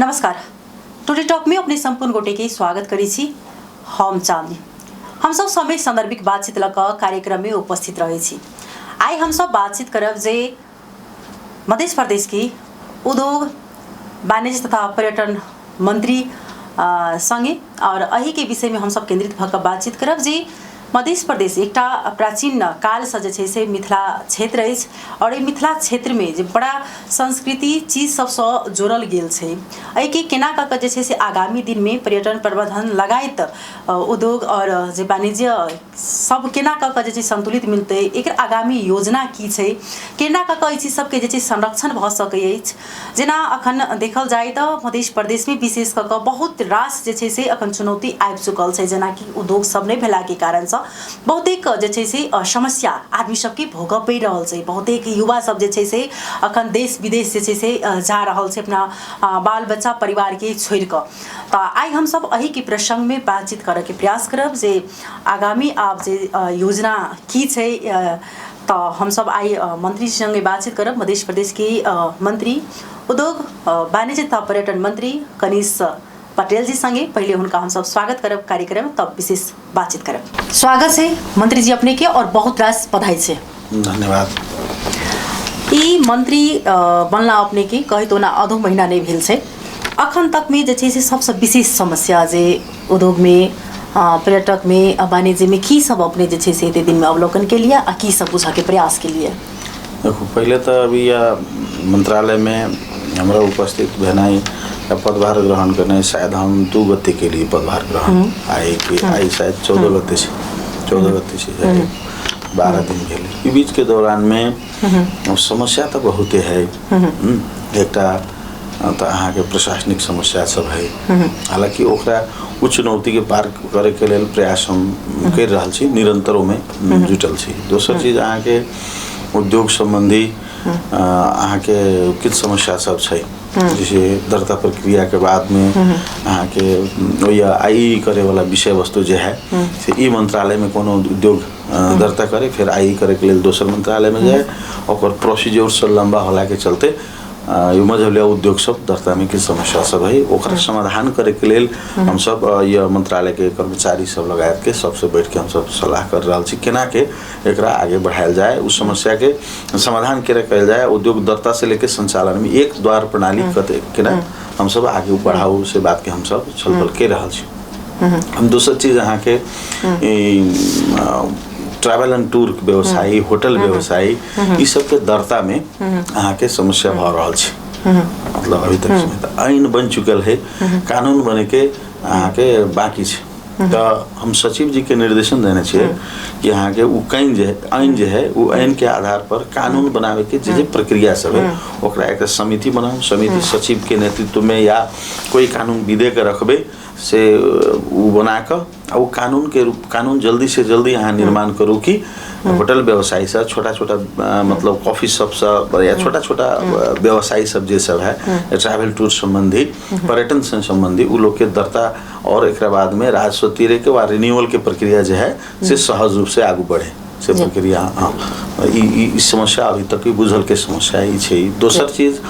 नमस्कार, today talk में अपने संपूर्ण गोटे के स्वागत करै छी। हम चांदनी। हमसब समय संदर्भिक बातचीत लऽ कऽ कार्यक्रम में उपस्थित रहै छी। आइ हमसब बातचीत करब जे मध्य प्रदेश के उद्योग वाणिज्य तथा पर्यटन मंत्री संगे और एही के विषय में हमसब केंद्रित भऽ कऽ बातचीत करब जे मध्य प्रदेश एकटा प्राचीन कालसँ जे छै से मिथिला क्षेत्र अछि आओर एहि मिथिला क्षेत्रमे जे बड़ा संस्कृति चीज सबसँ जोड़ल गेल छै, एहिके केना कऽ कऽ जे छै से आगामी दिनमे पर्यटन प्रबंधन लगायत उद्योग आओर जे वाणिज्य सब केना कऽ कऽ जे छै संतुलित मिलतै, एकर आगामी योजना की छै, केना कऽ कऽ एहि चीज सबके जे छै संरक्षण भऽ सकै अछि। जेना अखन देखल जाय तऽ मध्य प्रदेशमे विशेष कऽ कऽ बहुत रास जे छै से अखन चुनौती आबि चुकल छै, जेनाकि उद्योग सब नहि भेलाके कारणसँ बहुतेक जे छै से समस्या आदमी सबके भोगऽ पड़ि रहल छै। बहुतेक युवा सब जे छै से अखन देश विदेश जे छै से जा रहल छै अपना बाल बच्चा परिवारके छोड़ि कऽ। तऽ आइ हमसब एहिके प्रसङ्गमे बातचीत करऽके प्रयास करब जे आगामी आब जे योजना की छै। तऽ हमसब आइ मंत्री संगे बातचीत करब। मध्य प्रदेश के मंत्री उद्योग वाणिज्य तथा पर्यटन मंत्री कनीश पटेल जी संगे पहले हुनका हमसब स्वागत करब कार्यक्रम, तब विशेष बातचीत करब। स्वागत है मंत्री जी अपने के और बहुत रास बधाई छै। धन्यवाद। ई मंत्री बनला अपने के कही तो ओना आधो महीना नहीं भेल छै, अखन तक में जे छै से सबसँ विशेष समस्या जे उद्योग में पर्यटक में वाणिज्य में की सब अपने जे छै से एते दिन में अवलोकन के लिए आ की सब बुझऽ के प्रयास के लिए? देखू, पहिले तऽ अभी मंत्रालय में हमरा उपस्थित भेनाइ या पदभार ग्रहण करनाइ, शायद हम 2 गते के लिए पदभार ग्रहण, आइ के आइ शायद 14 गते छै, 14 गते छै, 12 दिन भेल। ई बीच के दौरान में समस्या तऽ बहुते है। एकटा तऽ अहाँके प्रशासनिक समस्या सब है, हालांकि ओकरा ओ चुनौतीके पार करैके लेल प्रयास हम करि रहल छी, निरंतर ओहिमे जुटल छी। दोसर चीज अहाँके उद्योग सम्बन्धी अहाँके किछु समस्या सब छै, जैसे दर्ता प्रक्रियाके बादमे अहाँके ओहि आई करैवला विषय वस्तु जे है से ई मंत्रालयमे कोनो उद्योग दर्ता करे, फेर आई करैके लेल दोसर मंत्रालयमे जाय, ओकर प्रोसीजर सब लम्बा होलाके चलते यो मझौलिया उद्योग सब दर्तामे किछु समस्या सब है। ओकरा समाधान करैके लेल हमसब यह मंत्रालयके कर्मचारी सब लगायतके सबसे बैठके हमसब सलाह कर रहल छी केना के एकरा आगे बढ़ायल जाय, उस समस्याके समाधान केना कयल जाय। उद्योग दर्ता से लेके संचालनमे एक द्वार प्रणाली कते केना हमसब आगे बढ़ाउ, से बातके हमसब छलफल के रहल छी। हम दोसर चीज अहाँके ट्रैवल एंड टूर व्यवसायी, होटल व्यवसायी, ई सबके दर्ता में अहाँके समस्या भऽ रहल छै। मतलब अभी तक तऽ ऐन बनि चुकल है, कानून बने के अहाँके बाकी छै। तऽ हम सचिव जी के निर्देशन देने छियै कि अहाँके ओ can जे ऐन जे है ओ ऐन के आधार पर कानून बनावे के जे जे प्रक्रिया सब है ओकरा एक समिति बनाउ, समिति सचिव के नेतृत्व में या कोई कानून विधे के रखबै से ओ बना कऽ आ ओ कानूनके रूप कानून जल्दी से जल्दी अहाँ निर्माण करू कि होटल व्यवसायी सब छोटा छोटा मतलब कॉफी शॉप सब या छोटा छोटा व्यवसायी सब जे सब है ट्रैवल टूर संबंधी पर्यटन से संबंधी उ लोग के दर्ता और एकरा बाद में राजस्व तीरे के वा रिन्यूअल के प्रक्रिया जे है से सहज रूप से आगू बढ़े से प्रक्रिया। हाँ, ई समस्या अभी तक बुझल के समस्या ई छै। दोसर चीज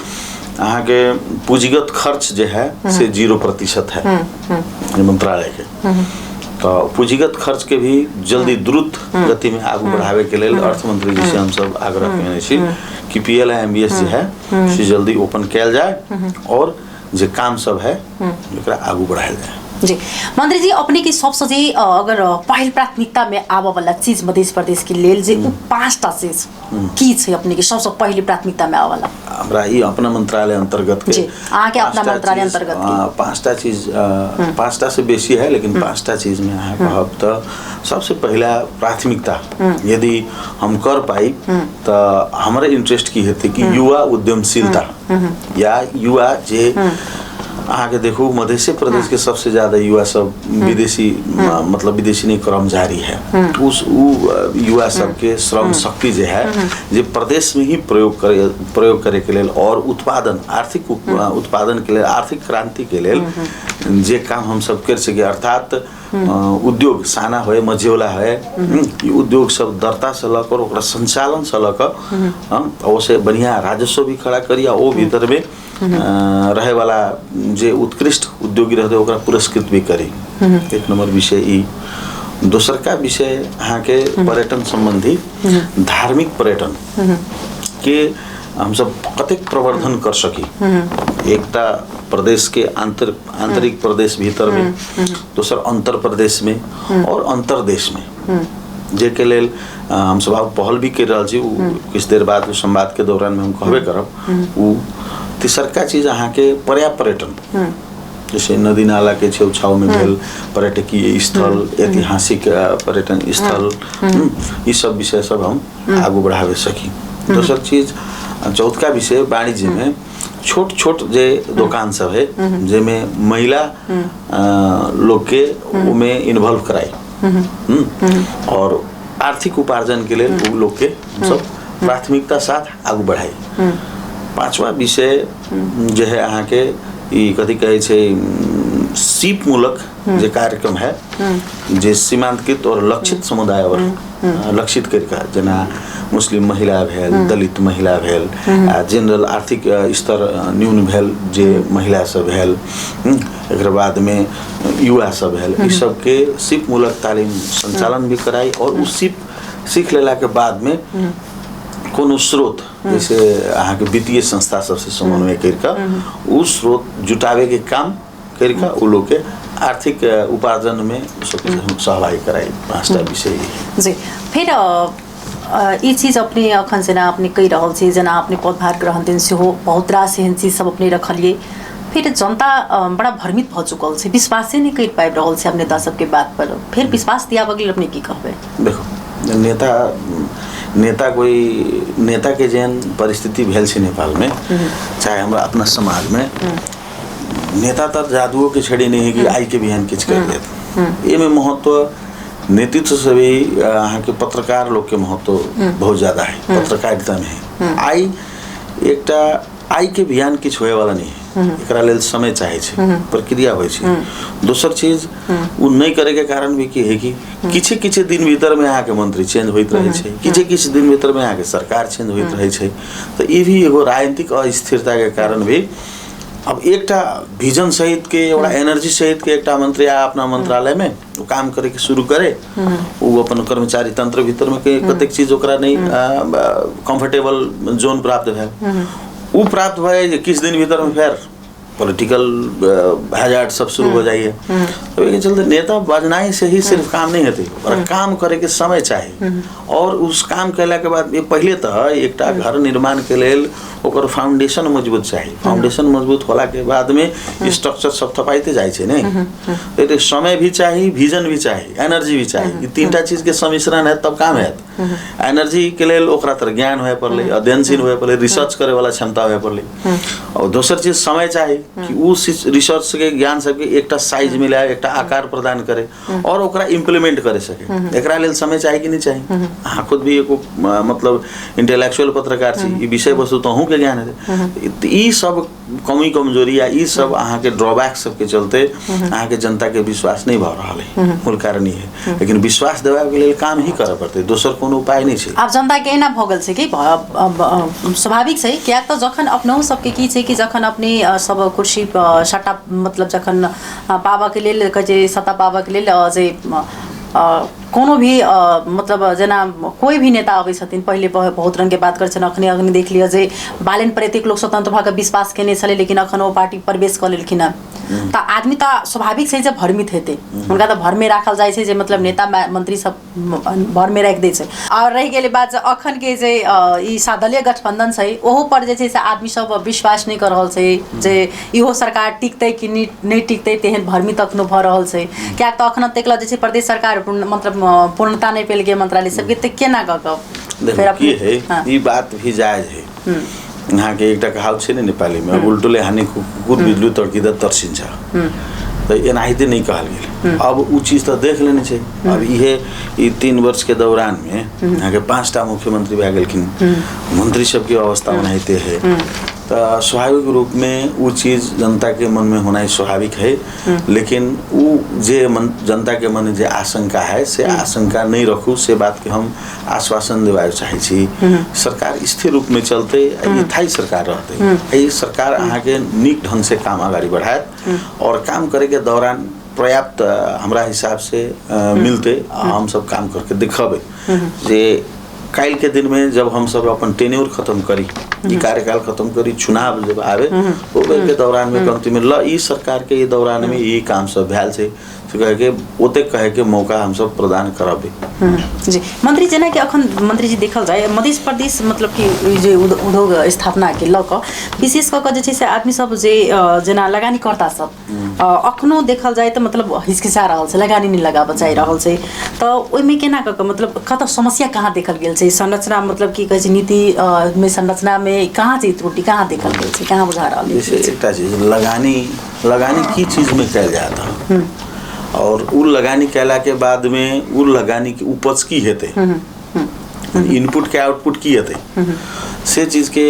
अहाँके पूंजीगत खर्च जे है से 0% है मंत्रालय के, तऽ पूंजीगत खर्च के भी जल्दी द्रुत गति में आगू बढ़ावे के लेल अर्थमंत्री जी से हमसब आग्रह केने छी कि P L I M B S जे है से जल्दी ओपन कयल जाय और जे काम सब है एकरा आगू बढ़ायल जाय। जी मंत्री जी, अपने के सबसे जे अगर पहिल प्राथमिकता में आबऽ वाला चीज मध्य प्रदेश के लेल जे उ 5टा चीज की छै अपने के सबसे पहली प्राथमिकता में आबऽ वाला? हमरा ई अपना मंत्रालय अंतर्गत के जी, अहाँ के अपना पाँचटा मंत्रालय चीज, अंतर्गत के। 5टा चीज, 5टा से बेसी है लेकिन 5टा चीज में अहाँ कहब तऽ सबसे पहला प्राथमिकता यदि हम कर पाई तऽ हमर इंटरेस्ट की हेतै कि युवा उद्यमशीलता या युवा जे अहाँके देखू मधेश प्रदेश के सबसे ज्यादा युवा सब विदेशी मतलब विदेशी नहीं कर्मचारी है, उस उ युवा सबके श्रम शक्ति जे है जे प्रदेश में ही प्रयोग करे के लेल और उत्पादन आर्थिक उत्पादन के लेल आर्थिक क्रांति के लेल जे काम हम सब कर सकी, अर्थात उद्योग साना होए मझौला होए, ई उद्योग सब दर्ता से लऽ कऽ ओकरा संचालन से लऽ कऽ ओसे बढ़िया राजस्व भी खड़ा करी आ ओ भीतर में रहे वाला जे उत्कृष्ट उद्योगी रहते ओकरा पुरस्कृत भी करी। एक नंबर विषय ई। दोसरका विषय अहाँके पर्यटन सम्बन्धी धार्मिक पर्यटन के हमसब कतेक प्रवर्धन कर सकी, एकटा प्रदेश के आंतरिक प्रदेश भीतर में, दोसर अंतर प्रदेश में और अंतरदेश में, जे के लेल हमसब आब पहल भी कर रहल छी। किछु देर बाद संवाद के दौरान में हम कहबे करब। उ तेसरका चीज अहाँके पर्याप्त पर्यटन, जैसे नदी नाला के छेउछाव में भेल पर्यटकीय स्थल, ऐतिहासिक पर्यटन स्थल, ई सब विषय सब हम आगू बढ़ावे सकी। दोसर चीज चौथका विषय वाणिज्य में छोट छोट जे दोकान सब है जेमे महिला लोग के उमे इन्वॉल्व कराई और आर्थिक उपार्जन के लेल उ लोग के सब प्राथमिकता साथ आगू बढ़ाई। पांचवा विषय जे है अहाँके ई कथी कहै छै सीप मूलक जे कार्यक्रम है जे सीमांतकृत और लक्षित समुदाय और लक्षित करिके, जेना मुस्लिम महिला भेल, दलित महिला भेल, आ जनरल आर्थिक स्तर न्यून भेल जे महिला सब भेल, एकर बाद में युवा सब भेल, ई सबके सीप मूलक तालीम संचालन भी कराई और उ सीप सीख लेला के बाद में कोनो स्रोत जैसे अहाँके वित्तीय संस्था सबसे समन्वय करिके उ स्रोत जुटावे के काम करिके उ लोग के आर्थिक उपार्जन में सबके हम सहभागी कराई। पांचटा विषय जी। फिर ई चीज अपने अखन जेना अपने कहि रहल छी, जेना अपने पदभार ग्रहण दिन सेहो बहुत रास एहन चीज सब अपने रखलिए, फिर जनता बड़ा भ्रमित भऽ चुकल छै, विश्वासे नहि करि पाबि रहल छै अपने नेता सबके बात पर, फिर विश्वास दियाबऽ लेल अपने की कहबै? देखो, नेता नेता कोई नेता के जेहन परिस्थिति भेल छै नेपाल में, चाहे हमरा अपना समाज में, नेता तऽ जादुओ के छड़ी नहीं है कि आई के बिहान किछु कर देत। एहिमे महत्व नेतृत्व से भी अहाँके पत्रकार लोग के महत्व बहुत ज्यादा है, पत्रकारिता में है। आई एकटा आई के बिहान किछु होए वाला नहीं है, एकरा लेल समय चाहे छै, प्रक्रिया होइ छै। दोसर चीज उ नहीं करे के कारण भी की है कि किछु किछु दिन भीतर में अहाँके मंत्री चेंज होइत रहै छै, किछु किछु दिन भीतर में अहाँके सरकार चेंज होइत रहै छै, तऽ ई भी एगो राजनीतिक अस्थिरता के कारण भी अब एकटा विजन सहित के एउटा एनर्जी सहित के एकटा मंत्री आ अपना मंत्रालय में वो काम करे के शुरू करे, वो अपन कर्मचारी तंत्र भीतर में के कतेक चीज ओकरा नहीं कंफर्टेबल जोन प्राप्त भेल, उ प्राप्त भए जे किछु दिन भीतर में फेर पॉलिटिकल हैजार्ड सब शुरू हो जाइए। तो एहिके चलते नेता बजनाइ से ही सिर्फ काम नहीं हेतै, ओकरा काम करे के समय चाही और उस काम केला के बाद ये पहिले तऽ एकटा घर निर्माण के लेल ओकर फाउंडेशन मजबूत चाही, फाउंडेशन मजबूत होला के बाद में स्ट्रक्चर सब थपाइते जाइ छै ने। तो समय भी चाही, विजन भी चाही, एनर्जी भी चाही, ई तीनटा चीज के सम्मिश्रण है तब काम हैत। एनर्जी के लेल ओकरा तर ज्ञान होए पड़लै, अध्ययनशील होए पड़लै, रिसर्च करे वाला क्षमता होए पड़लै, और दोसर चीज समय चाही कि उ रिसर्च के ज्ञान सबके एकटा साइज मिलाए, एकटा आकार प्रदान करे और ओकरा इम्प्लीमेंट करे सके। एकरा लेल समय चाही कि नहीं चाही? अहाँ खुद भी एगो मतलब इंटेलेक्चुअल पत्रकार छी, ई विषय वस्तु तो अहूँ के ज्ञान है। ई सब कमी कमजोरी या ई सब अहाँ के ड्रॉबैक सबके चलते अहाँ के जनता के विश्वास नहीं भऽ रहल है, मूल कारण ई है। लेकिन विश्वास देबाक लेल काम ही करऽ पड़तै, दोसर कोनो उपाय नहीं छै। आब जनता के एना भऽ गेल छै कि स्वाभाविक छै, किएक तऽ जखन अपनहु सबके की छै कि जखन अपने सब कुर्सी सट्टा मतलब जखन पाबऽके लेल कहै छै सत्ता पाबऽके लेल जे कोनो भी मतलब जेना कोई भी नेता अबै छथिन पहिले बहुत रंग के बात करै छथिन। अखने अखने देख लिअ जे बालेन पर एतेक लोक स्वतंत्र भऽ कऽ विश्वास केने छलै, लेकिन अखन ओ पार्टी प्रवेश कऽ लेलखिन हँ, तऽ आदमी तऽ स्वाभाविक छै जे भ्रमित हेतै, हुनका तऽ भ्रमे राखल जाइ छै जे मतलब नेता मंत्री सब भ्रमे राखि दै छै। और रहि गेलै बात जे अखन के जे ई सादलीय गठबंधन छै ओहो पर जे छै से आदमी सब विश्वास नहि कऽ रहल छै जे इहो सरकार टिकतै कि नहि टिकतै, तेहन भ्रमित अखनो भऽ रहल छै। किएक तऽ अखन तक जे छै प्रदेश सरकार मतलब पूर्णता नहि पेलकै मंत्रालय सबके, तऽ केना कऽ कऽ देखो की है, ई बात भी जायज है। यहाँ के एकटा कहावत छै ने नेपाली में, उल्टोले हानि कुकुर बिजली तड़किँदा तर्सिन्छ, तऽ एनाहिते नहीं कहल गेल। अब उ चीज तऽ देख लेने छै। अब इहे ई 3 वर्ष के दौरान में यहाँ के 5टा मुख्यमंत्री भए गेलखिन, मंत्री सबके अवस्था ओनाहिते है। तऽ स्वाभाविक रूपमे ओ चीज जनताके मनमे होनाइ स्वाभाविक है, लेकिन ओ जे मन जनताके मनमे जे आशंका है से आशंका नहि रखू, से बातके हम आश्वासन देबाक चाहै छी। सरकार स्थिर रूपमे चलतै, आ ई थाई सरकार रहतै, ई सरकार अहाँके नीक ढंग से काम अगाडि बढ़ायत और काम करैके दौरान पर्याप्त हमरा हिसाब से मिलतै। आ हमसब काम करके देखबै जे काल्हि के दिन में जब हम सब अपन टेन्योर खत्म करी, ई कार्यकाल खत्म करी, चुनाव जब आवे ओ बेर के दौरान में कमती में ल ई सरकार के ई दौरान में ई काम सब भेल छै से कहे के ओते कहे के मौका हम सब प्रदान करबै। जी मंत्री, जेनाकि अखन मंत्री जी देखल जाय मध्य प्रदेश मतलब कि ई जे उद्योग स्थापना के लऽ कऽ विशेष कऽ कऽ जे छै से आदमी सब जे जेना लगानीकर्ता सब अखनो देखल जाय तऽ मतलब हिचकिचा रहल छै, लगानी नहि लगाबऽ चाहि रहल छै, तऽ ओहिमे केना कऽ कऽ मतलब कतऽ समस्या कहाँ देखल गेल छै? संरचना मतलब की कहै छै नीति मे संरचना मे कहाँ छै त्रुटि, कहाँ देखल गेल छै, कहाँ बुझा रहल जैसे एकटा चीज लगानी, लगानी की चीज में कयल जायत और उ लगानी कयला के बाद में उ लगानी के उपज की हेतै, इनपुट के आउटपुट की हेतै, से चीज के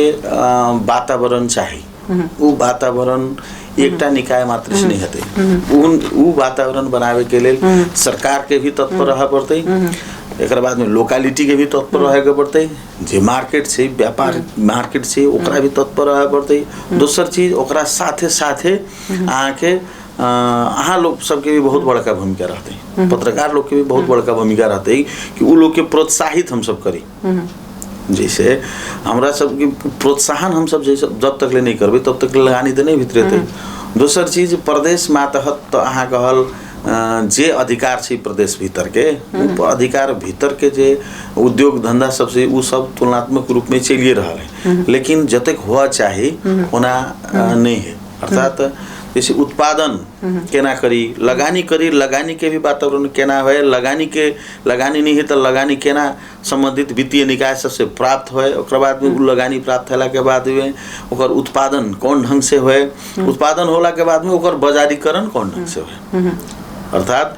वातावरण चाही। उ वातावरण एकटा निकाय मात्र से नहीं हेतै। उ वातावरण बनावे के लेल सरकार के भी तत्पर रहऽ पड़तै, एकर बाद में लोकालिटी के भी तत्पर रहे के पड़तै, जे मार्केट छै व्यापार मार्केट छै ओकरा भी तत्पर रहे पड़तै। दोसर चीज ओकरा साथे साथे अहाँके अहाँ लोग सबके भी बहुत बड़का भूमिका रहतै, पत्रकार लोग के भी बहुत बड़का भूमिका रहतै कि उ लोग के प्रोत्साहित हमसब करी। जैसे हमरा सबके प्रोत्साहन हमसब जैसे जब तक ले नहीं करबै तब तक लगानी तऽ नहि भितरेतै। दोसर चीज प्रदेश मातहत तऽ अहाँ कहल जे अधिकार छै प्रदेश भीतर के, उ अधिकार भीतर के जे उद्योग धंधा सब छै उ सब तुलनात्मक रूप में चलिए रहल है, लेकिन जतेक हुआ चाही ओना नहीं है। अर्थात जैसे उत्पादन केना करी, लगानी करी, लगानी के भी वातावरण केना है, लगानी के लगानी नहीं है तो लगानी केना संबंधित वित्तीय निकाय सबसे प्राप्त होए, ओकर बाद में उ लगानी प्राप्त होला के बाद में ओकर उत्पादन कौन ढंग से होए, उत्पादन होला के बाद में ओकर बाजारीकरण कौन ढंग से होए। अर्थात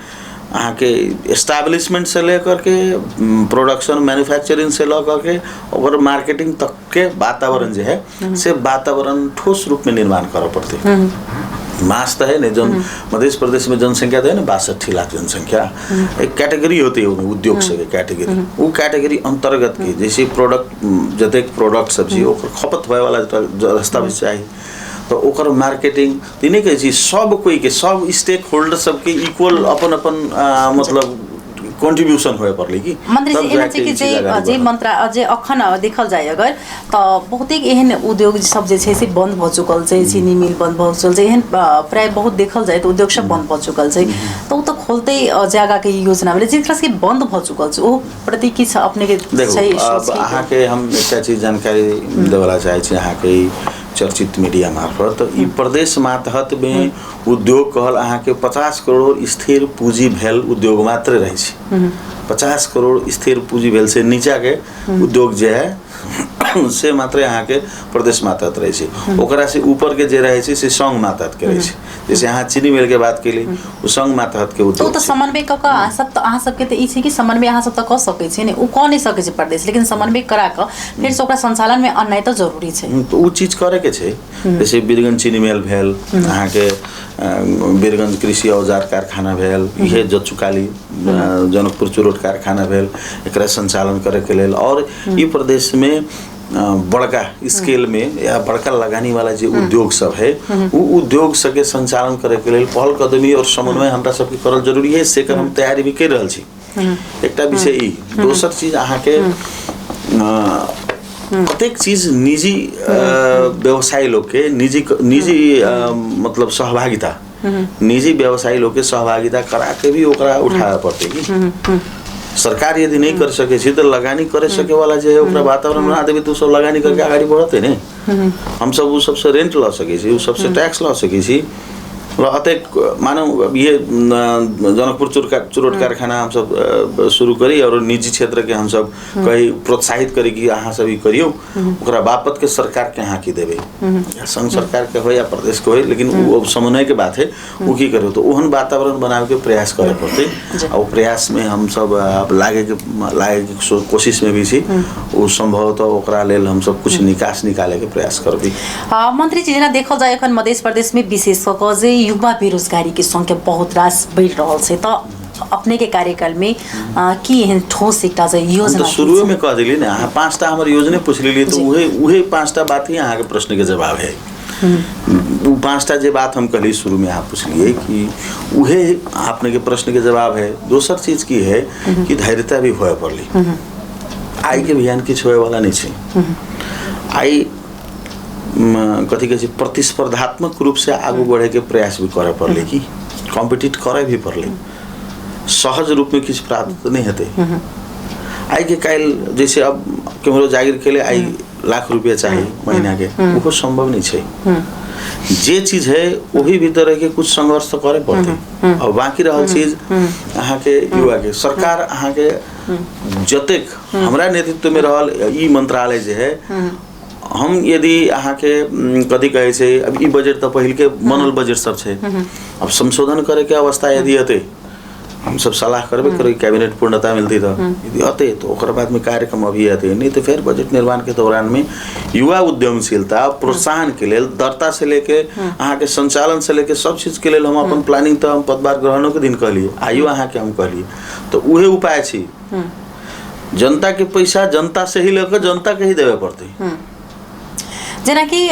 अहाँके एस्टाब्लिशमेंट से लेकर के प्रोडक्शन मैन्युफैक्चरिंग से लऽ करके ओकर मार्केटिंग तक के वातावरण जे है से वातावरण ठोस रूप में निर्माण करऽ पड़तै। मास तो है नहीं, जन मध्य प्रदेश में जनसंख्या तो है ना 62 लाख जनसंख्या, एक कैटेगरी होती है उद्योग सबके कैटेगरी, वो कैटेगरी अंतर्गत के जैसे प्रोडक्ट जतेक प्रोडक्ट सब छै ओकर खपत होए वाला रास्ता भी चाही, तो ओकर मार्केटिंग तऽ नहि कहै छी सब कोई के सब स्टेक होल्डर सबके इक्वल अपन अपन मतलब कंट्रीब्यूशन होए पड़लै कि मंत्री जी एना छै कि जे जे मंत्रा जे अखन देखल जाय अगर तऽ बहुतेक एहन उद्योग सब जे छै से बंद भऽ चुकल छै, चीनी मिल बंद भऽ चुकल छै, एहन प्राय बहुत देखल जाय तऽ उद्योग सब बंद भऽ चुकल छै, तऽ ओ तऽ खोलतै जे आगाँ के योजना भेलै जेकरा सबके बंद भऽ चुकल छै ओ प्रति किछु अपने के छै? अहाँके हम एकटा चीज जानकारी देवला चाहै छी अहाँके चर्चित मीडिया मार्फत, ई प्रदेश मातहत में उद्योग कहल अहाँके 50 करोड़ स्थिर पूंजी भेल उद्योग मात्र रहै छै। 50 करोड़ स्थिर पूंजी भेल से नीचा के उद्योग जे है से मात्र अहाँके प्रदेश मातहत रहै छै, ओकरा से ऊपर के जे रहै छै से संघ मातहत के रहै छै। जैसे अहाँ चीनी मिल के बात केली ओ संघ मातहत के उद्योग तो समन्वय कऽ कऽ अहाँ सब तऽ अहाँ सबके तऽ ई छै कि समन्वय अहाँ सब तऽ कऽ सकै छी ने, ओ कऽ नहि सकै छै प्रदेश, लेकिन समन्वय करा कऽ फेर से ओकरा संचालन में अननाइ तऽ जरूरी छै। तऽ ओ चीज करे के छै। जैसे बीरगंज चीनी मिल भेल अहाँके, बीरगंज कृषि औजार कारखाना भेल, इहे जचुकाली जनकपुर चुरोट कारखाना भेल, एकरा संचालन करे के लेल। और ई प्रदेश में बड़का स्केल में या बड़का लगानी वाला जे उद्योग सब है वो उद्योग सबके संचालन करे के लेल पहल कदमी और समन्वय हमरा सबके करल जरूरी है, से हम तैयारी भी कर रहल छी। एकटा विषय ई। दोसर चीज अहाँके कतेक चीज निजी व्यवसायी लोग के निजी निजी मतलब सहभागिता, निजी व्यवसायी लोग के सहभागिता करा के भी ओकरा उठावे पड़तै कि सरकार यदि नहीं कर सके छै तऽ लगानी करे सके वाला जे है ओकरा वातावरण बना देबै तऽ ओ सब लगानी करके अगाडि बढ़तै ने। हम सब ओ सबसे रेंट लऽ सकै छी, ओ सबसे टैक्स लऽ सकै छी, ल अतेक मानू ये जनकपुर चुरोट कारखाना हमसब शुरू करी और निजी क्षेत्र के हमसब कही प्रोत्साहित करी कि अहाँ सब ई करियौ, ओकरा बापत के सरकार के अहाँ की देबै, या संघ सरकार के हो या प्रदेश के हो, लेकिन वो अब समन्वय के बात है, वो की करू। तो ओहन वातावरण बनावे के प्रयास करे पड़तै आ ओ प्रयास में हमसब अब लागे के कोशिश में भी छी। ओ संभवतः ओकरा लेल हमसब कुछ निकास निकाले के प्रयास करबै। मंत्री जी, जेना देखल जाय एखन मध्य प्रदेश में विशेष कऽ कऽ जे युवा बेरोजगारी के संख्या बहुत रास बढ़ि रहल छै, तऽ अपने के कार्यकाल में की एहन ठोस एकटा जे योजना? हम तऽ शुरुए में कह देली ने, अहाँ 5टा हमर योजने पूछ लेलियै तऽ उहे 5टा बात ही अहाँके प्रश्न के जवाब है। वो 5टा जे बात हम कहली शुरू में अहाँ पूछलिए कि उहे अपने के प्रश्न के जवाब है। दोसर चीज की है कि धैर्यता भी होए पड़ली। आइ के अभियान किछु होए वाला नहीं छै। आइ कथी कहै छै, प्रतिस्पर्धात्मक रूप से आगू बढ़े के प्रयास भी करे पड़ले, कि कॉम्पिटिट करे भी पड़ले। सहज रूप में किछु प्राप्त नहीं हेतै। आइ के काल्हि जैसे अब केम्हरो जागीर के लिए आइ लाख रुपया चाही महीना के, ओहो संभव नहीं छै। जे चीज है वही भीतर रह के कुछ संघर्ष तो करे पड़तै। और बाकी रहल चीज अहाँ के युवा के सरकार अहाँ के जतेक हमरा नेतृत्व में रहल ई मंत्रालय जे है, हम यदि अहाँ के कथी कहै छै, अब ई बजट तऽ पहिल के बनल बजट सब छै, अब संशोधन करे के अवस्था यदि हेतै, हम सब सलाह करबे करी, कैबिनेट पूर्णता मिलती तो यदि अते तो ओकर बाद में कार्यक्रम अभी अते, नहीं तो फिर बजट निर्माण के दौरान में युवा उद्यमशीलता प्रोत्साहन के लेल दरता से लेके अहाँ के संचालन से लेके सब चीज के लेल हम अपन प्लानिंग तो हम पदभार ग्रहणों के दिन कहलिए, आइयो अहाँ के हम कहलिए। तो उहे उपाय छी, जनता के पैसा जनता से ही लेकर जनता के ही देवे पड़तै। जेनाकि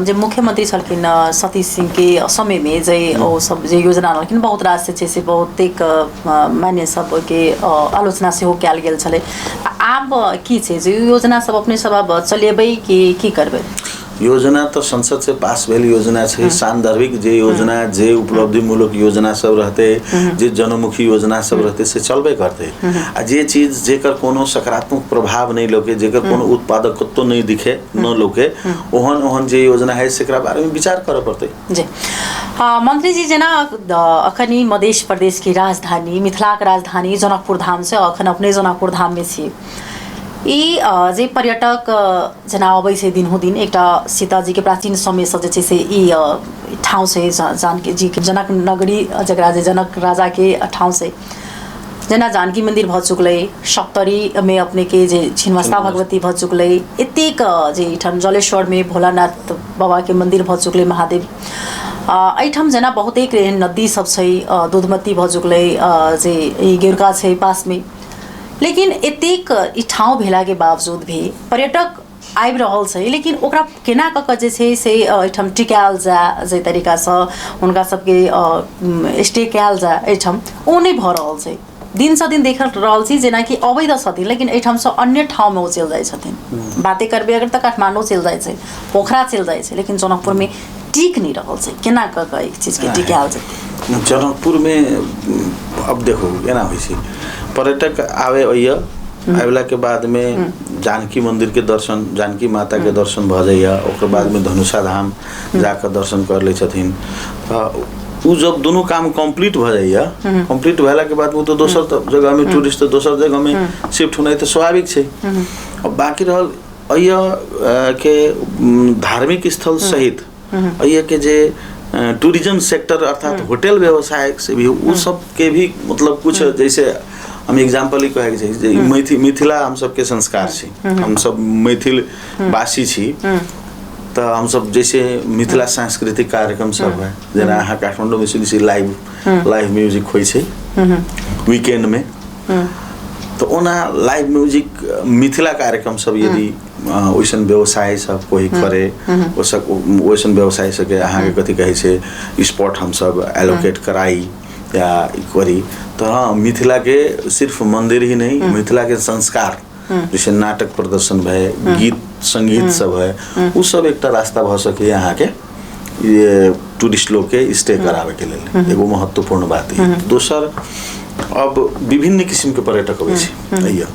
जे मुख्यमंत्री छलखिन सतीश सिंह के समय में जे ओ सब जे योजना आनलखिन, बहुत रास जे छै से बहुतेक मान्य सबके आलोचना सेहो कयल गेल छलै। आब की छै जे योजना सब अपने सब आब चलेबै कि की करबै? योजना तो संसद से पास भेल योजना छै, सांदर्भिक जे योजना जे उपलब्धिमूलक योजना सब रहते, जे जनमुखी योजना सब रहते से चलबे करते। आ जे चीज जेकर कोनो सकारात्मक प्रभाव नहीं लौके, जेकर कोनो उत्पादकत्व नहीं दिखे न लौके, ओहन ओहन जे योजना है सेकरा बारे में विचार करे पड़ते। जी मंत्री जी, जेना अखन ई मध्य प्रदेश की राजधानी मिथिला के राजधानी जनकपुर धाम से अखन अपने जनकपुर धाम में छी, ई जे पर्यटक जेना अबै छै दिनहुँ दिन, एकटा सीताजी के प्राचीन समयसँ जे छै से ई ठाउँ छै, जानकी जी के जनक नगरी, जकरा जे जनक राजा के ठाउँ छै, जेना जानकी मंदिर भऽ चुकलै, सप्तरी में अपने के जे छिन्नमस्ता भगवती भऽ चुकलै, एतेक जे एहिठाम जलेश्वर में भोलानाथ बाबा के मंदिर भऽ चुकलै महादेव, एहिठाम जेना बहुतेक एहन नदी सब छै, दूधमती भऽ चुकलै, जे ई गेरुका छै पास में, लेकिन एतेक ई ठाउँ भेलाके बावजूद भी पर्यटक आबि रहल छै, लेकिन ओकरा केना कऽ कऽ जे छै से एहिठाम टिकायल जाय, जाहि तरीकासँ हुनका सबके स्टे कयल जाय एहिठाम, ओ नहि भऽ रहल छै। दिनसँ दिन देख रहल छी जेनाकि अबै तऽ छथिन, लेकिन एहिठामसँ अन्य ठाउँमे ओ चलि जाइ छथिन। बाते करबै अगर तऽ काठमाण्डू चलि जाइ छै, पोखरा चलि जाइ छै, लेकिन जनकपुरमे टिक नहि रहल छै। केना कऽ कऽ एहि चीजके टिकायल जेतै? जनकपुरमे अब देखू एना होइ छै, पर्यटक आवे अइया, आबला के बाद में जानकी मंदिर के दर्शन, जानकी माता के दर्शन भऽ जाइया, ओकर बाद में धनुषा धाम जाकर दर्शन कर लै छथिन। उ जब दोनों काम कंप्लीट भऽ जाइया, कंप्लीट भेला के बाद वो तो दोसर जगह में टूरिस्ट तो दोसर जगह में शिफ्ट होनाइ तऽ स्वाभाविक छै। अब बाकी रहल अइया के धार्मिक स्थल सहित अइया के जे टूरिज्म सेक्टर अर्थात होटल व्यवसाय से भी उ सब के भी मतलब कुछ, जैसे हम एग्जाम्पल ही कहे के छै जे मिथिला हम सबके संस्कार छी, हम सब मैथिल वासी छी, तऽ हमसब जैसे मिथिला सांस्कृतिक कार्यक्रम सब है, जेना अहाँ काठमाडौँ में सुनै छी लाइव म्यूजिक होइ छै वीकेंड में, तऽ ओना लाइव म्यूजिक मिथिला कार्यक्रम सब यदि ओइसन व्यवसाय सब कोई करे, ओ सब ओइसन व्यवसाय सबके अहाँके कथी कहै छै स्पॉट हमसब एलोकेट कराई या करी, तऽ हाँ मिथिला के सिर्फ मंदिर ही नहीं, मिथिला के संस्कार जैसे नाटक प्रदर्शन भए, गीत संगीत सब है, उ सब एकटा रास्ता भऽ सकैए अहाँके ये टूरिस्ट लोग के स्टे करावे के लेल, एगो महत्वपूर्ण बात है। दोसर अब विभिन्न किस्म के पर्यटक अबै छै अइया,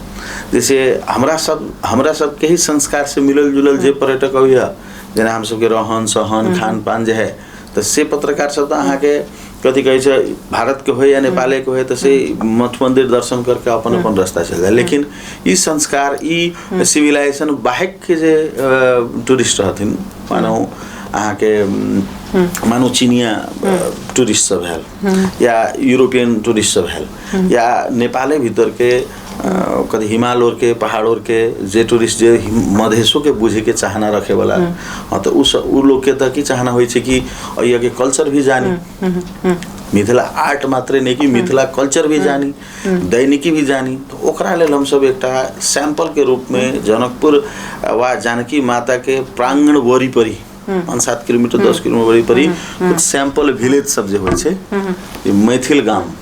जैसे हमरा सबके ही संस्कार से मिलल जुलल जे पर्यटक अबैया, जेना हम सबके रहन सहन खान पान जे है तऽ से पत्रकार सब तऽ अहाँके कथी कहै छै, भारत के होय या नेपाले के होय, तऽ से मठ मंदिर दर्शन करके अपन अपन रास्ता चल जाय। लेकिन ई संस्कार, ई सिविलाइजेशन बाहर के जे टूरिस्ट रहथिन, मानू अहाँके मानू चीनिया टूरिस्ट सब भेल या यूरोपियन टूरिस्ट सब भेल या नेपाले भीतर के कभी हिमाल और के पहाड़ और के जे टूरिस्ट जे मधेशो के बुझे के चाहना रखे वाला, हाँ, तो उस उ लोग के तऽ की चाहना होइ छै कि अइया के कल्चर भी जानी, मिथिला आर्ट मात्रे नहीं कि मिथिला कल्चर भी जानी, दैनिकी भी जानी। तो ओकरा लेल हमसब एकटा सैंपल के रूप में जनकपुर वा जानकी माता के प्रांगण वरिपरि 5-7 किलोमीटर 10 किलोमीटर वरिपरि कुछ सैंपल विलेज सब जे होइ छै, ई मैथिल गाम,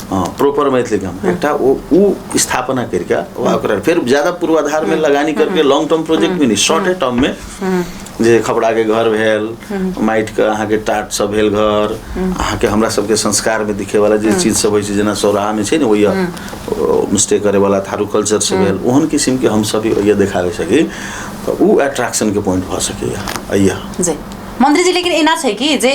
हाँ, प्रॉपर मैथिली गाम एकटा ओ उ स्थापना करके ओकरा फेर ज्यादा पूर्वाधार में लगानी करके लॉन्ग टर्म प्रोजेक्ट में नहीं, शॉर्ट टर्म में जे खपड़ा के घर भेल, माटि के अहाँके टाट सब भेल घर, अहाँके हमरा सबके संस्कार में दिखे वाला जे चीज सब होइ छै, जेना सौराहा में छै ने ओहिया होमस्टे करे वाला थारू कल्चर सब भेल, ओहन किसिम के हम सब ओहिया देखाबे सकी तऽ उ अट्रैक्शन के पॉइंट भऽ सकैया अइया। जी मंत्री जी, लेकिन एना छै कि जे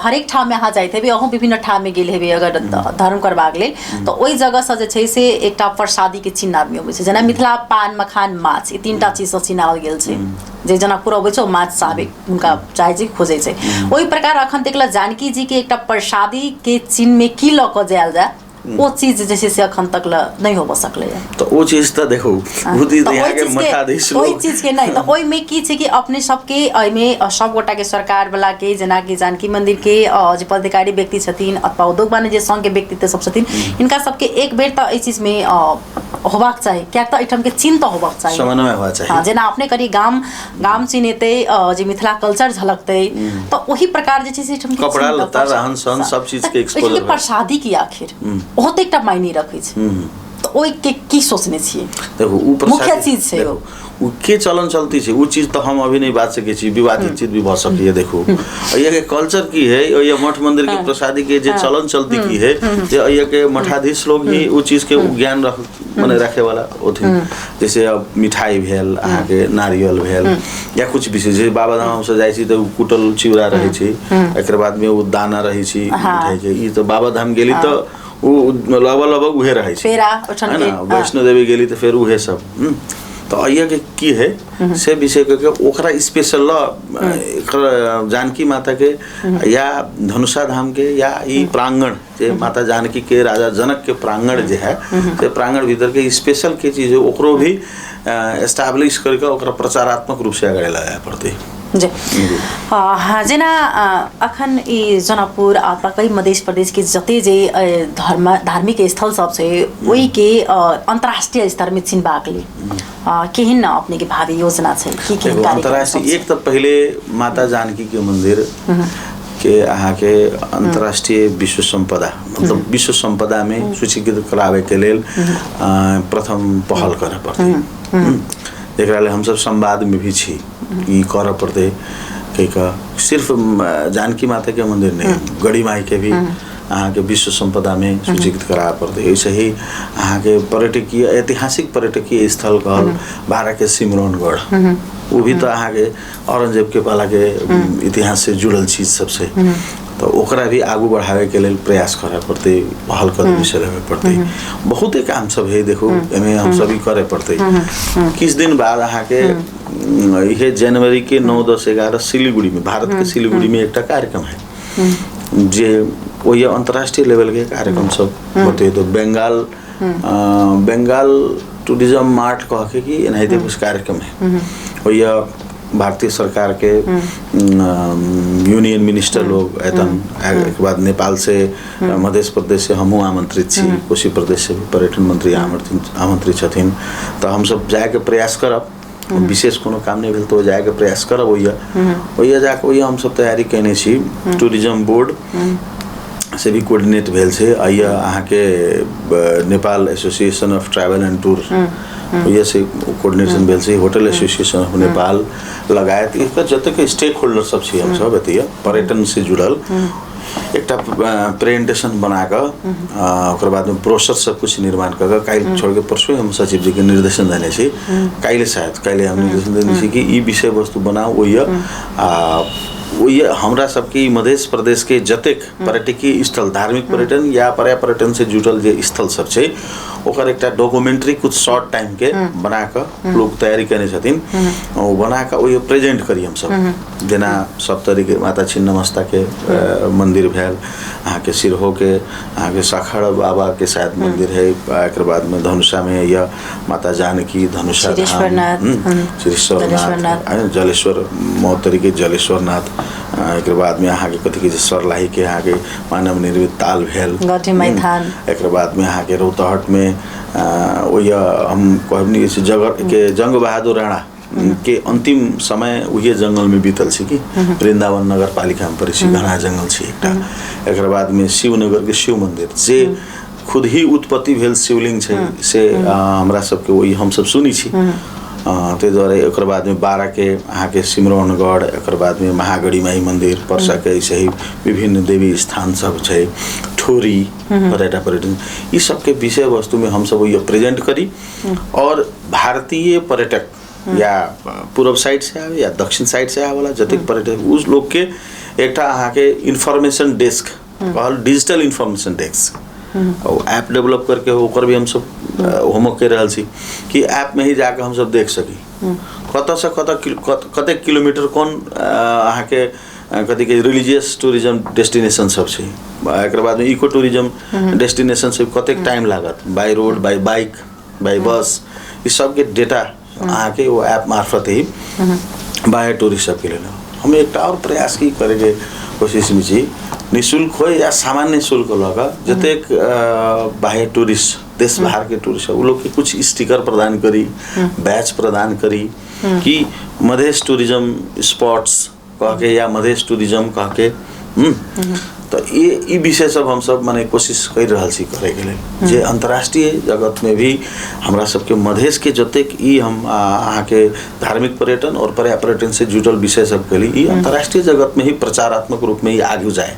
हरेक ठाम में अहाँ जाइत हेबै, अहूँ विभिन्न ठाम में गेल हेबै अगर धर्म करबाक लेल, तऽ ओहि जगह से जे छै से एकटा प्रसादी के चिन्ह आदमी अबै छै। जेना मिथिला पान मखान माछ, ई तीनटा चीज से चिन्हाओल गेल छै। जे जनकपुर अबै छै ओ माछ चाहबे हुनका चाहे छै, खोजै छै। ओहि प्रकार अखन देखल जानकी जी के एकटा प्रसादी के चिन्ह में की लऽ कऽ जायल जाय, ओ चीज जे छै से अखन तक ल नहि होबऽ सकलै। तऽ ओ चीज तऽ देखू, ओ चीज तऽ ओहि यहाँ के चीजके मठाधीश ओहि लोग चीजके नहि, तऽ ओहिमे की छै कि अपने सबके एहिमे सब गोटाके सरकार वाला के, जेनाकि जानकी मंदिर के जे पदाधिकारी व्यक्ति छथिन अथवा उद्योग वाणिज्य संघ के व्यक्तित्व सब छथिन, हिनका सबके एक बेर तऽ एहि चीजमे होबाक चाही, कियाक तऽ एहिठामके चिन्ह तऽ होबाक चाही, समन्वय होवा चाही। हाँ, जेना अपने करी गाम गाम चिन्हेतै, जे मिथिला कल्चर झलकतै, तऽ ओही प्रकार जे छै से एहिठामके कपड़ा चिन्ह तऽ लत्ता रहन सहन सब चीज के तऽ एक्सपोजर एहिठामके होय। प्रसादी की आखिर ओहो तऽ एकटा मायने रखै छै, तऽ ओहिके की सोचने छियै? देखू उ मुख्य प्रसादी चीज छै। देखू उ के चलन चलती छै, उ चीज तऽ हम अभी नहीं बात सकै छी, विवादित चीज भी भऽ सकैए। देखू अइया के कल्चर की है, अइया मठ मंदिर के प्रसादी के जे चलन चलती की है, जे अइया के मठाधीश लोग ही उ चीज के ज्ञान रख मने रखे वाला होथिन। जैसे अब मिठाई भेल, अहाँके नारियल भेल या कुछ विशेष, जे बाबा धाम हमसब जाइ छी तऽ उ कुटल चिवड़ा रहै छै, एकर बाद में उ दाना रहै छै मिठाई के। ई तऽ बाबा धाम गेली तऽ उ लगभग लगभग उहे रहै छै, पेड़ा ओहिठाम है के, ना। वैष्णो देवी गेली तऽ फेर उहे सब। तऽ अइया के की है से विषय के ओकरा स्पेशल ल एकर जानकी माता के या धनुषा धाम के या ई प्रांगण जे माता जानकी के राजा जनक के प्रांगण जे है, से प्रांगण भीतर के स्पेशल के चीज है, ओकरो भी एस्टाब्लिश करके ओकरा प्रचारात्मक रूप से अगाडि लगाए पड़तै। जी जेना अखन ई जनकपुर अथवा कई मध्य प्रदेश के जते जे धर्म धार्मिक स्थल सब छै, ओहिके अंतर्राष्ट्रीय स्तर में चिन्हबाक लेल केहन अपने के भावी योजना छै, की केहन देखो कार्यक्रम सब अंतर्राष्ट्रीय छै? एक तऽ पहिले माता जानकी के मंदिर के अहाँके अंतर्राष्ट्रीय विश्व संपदा, मतलब विश्व संपदा में सूचीकृत करावे के लेल प्रथम पहल करऽ पड़तै। एकरा लेल हमसब संवाद में भी छी, ई करऽ पड़तै। कहि सिर्फ जानकी माता के मंदिर नहीं, गढ़ी माई के भी अहाँके विश्व संपदा में सूचीकृत कराबऽ पड़तै। ऐसे ही अहाँके पर्यटकीय ऐतिहासिक पर्यटकीय स्थल कहल बारा के सिमरौनगढ़, वो भी तऽ अहाँके औरंगजेब के पाला के इतिहास से जुड़ल चीज सबसे, तऽ ओकरा भी आगू बढ़ावे के लेल प्रयास करऽ पड़तै, पहल कदमी से लेबे पड़तै। बहुते काम सब है, देखू एहिमे हम सब ई करे पड़तै। किछु दिन बाद अहाँके इहे जनवरी के 9, 10, 11 सिलीगुड़ी में, भारत के सिलीगुड़ी में एकटा कार्यक्रम है, जे ओहि अंतर्राष्ट्रीय लेवल के कार्यक्रम सब होते। तो बंगाल बंगाल टूरिज्म मार्ट कह के कि एनाहिते कुछ कार्यक्रम है, ओहि भारतीय सरकार के यूनियन मिनिस्टर लोग एतन, एक बाद नेपाल से मध्य प्रदेश से हमहूँ आमंत्रित छी, कोसी प्रदेश से भी पर्यटन मंत्री आमंत्रित छथिन। तऽ हमसब जायके प्रयास करब, विशेष कोनो काम नहीं भेल तो जायके प्रयास करब। ओहिया ओहिया जाके ओहिया हमसब तैयारी केने छी, टूरिज्म बोर्ड से भी कोऑर्डिनेट भेल छै। अइया अहाँके Nepal association of travel and tour ओहिया से कोऑर्डिनेशन भेल छै, होटल एसोसिएशन ऑफ नेपाल लगायत एकर जतेक स्टेक होल्डर सब छी हमसब एतय पर्यटन से जुड़ल, एकटा प्रेजेंटेशन बना कऽ ओकर बादमे ब्रोशर सब कुछ निर्माण कऽ कऽ काल्हि छोड़ के परसू हम सचिव जी के निर्देशन देने छी, काल्हि शायद काल्हि हम निर्देशन देने छी कि ई विषय वस्तु बनाउ ओहिया आ ओहि हमरा सबके ई मध्य प्रदेश के जतेक पर्यटकीय स्थल, धार्मिक पर्यटन या पर्यटन से जुड़ल जे स्थल सब छै, ओकर एकटा डॉक्यूमेंट्री कुछ शॉर्ट टाइम के बना कऽ लोग तैयारी केने छथिन। ओ बना कऽ ओहि प्रेजेंट करी हमसब। जेना सप्तरीके माता छिन्नमस्ता के मंदिर भेल, अहाँके सिरहोके अहाँके सखड़ बाबाके शायद मंदिर है, एकर बादमे धनुषामे या माता जानकी धनुषा धाम, श्रीश्वरनाथ, श्रीश्वरनाथ, जलेश्वर महोत्तरीके जलेश्वरनाथ, एकर बादमे अहाँके कथी कहै छै सरलाहीके अहाँके मानव निर्मित ताल भेल, गढ़ी एकर बादमे अहाँके रौतहटमे ओहि हम कहब नहि से जगह के जंग बहादुर राणा के अंतिम समय उहे जंगल में बीतल छै कि वृंदावन नगर पालिका में पड़ै छै, घना जंगल छै एकटा। एकर बादमे शिवनगर के शिव मंदिर जे खुद ही उत्पत्ति भेल शिवलिंग छै से हमरा सबके ओहि हमसब सुनै छी। ताहि दुआरे एकर बादमे बाराके अहाँके सिमरौनगढ़, एकर बादमे महागढ़ी माई मंदिर, परसाके ऐसे ही विभिन्न देवी स्थान सब छै, ठोरी पर्यटन, ई सबके विषय वस्तुमे हमसब ओहि प्रेजेंट करी। और भारतीय पर्यटक या पूर्व साइड से आवे या दक्षिण साइड से आवे वाला जतेक पर्यटक, उस लोग के एकटा अहाँके इन्फॉर्मेशन डेस्क कहल, डिजिटल इन्फॉर्मेशन डेस्क और ऐप डेवलप करके ओकर भी हमसब होमवर्क कर रहल छी कि ऐप में ही जाके हमसब देख सकी कतऽसँ कतऽ कतेक किलोमीटर कोन अहाँके कथी कहै रिलीजियस टूरिज्म डेस्टिनेशन सब छै, एकर बादमे इको टूरिज्म डेस्टिनेशन सब कतेक टाइम लागत by road, by bike, by bus, ई सबके डेटा अहाँके ओ ऐप मार्फत ही बाहर टूरिस्ट सबके लेल। हम एकटा और प्रयास की करैके कोशिशमे छी, निःशुल्क हो या सामान्य शुल्क लऽ कऽ जतेक बाह्य टूरिस्ट, देश बाहरके टूरिस्ट, ओ लोगके कुछ स्टिकर प्रदान करी, बैच प्रदान करी कि मधेश टूरिज्म स्पॉट्स कहके या मधेश टूरिज्म कहके। तऽ ई विषय सब हमसब माने कोशिश करि रहल छी करैके लेल जे अंतर्राष्ट्रीय जगतमे भी हमरा सबके मधेशके जतेक ई हम अहाँके धार्मिक पर्यटन और पर्यटन से जुड़ल विषय सब के लिए ई अंतर्राष्ट्रीय जगत में ही प्रचारात्मक रूप में ही आगू जाए।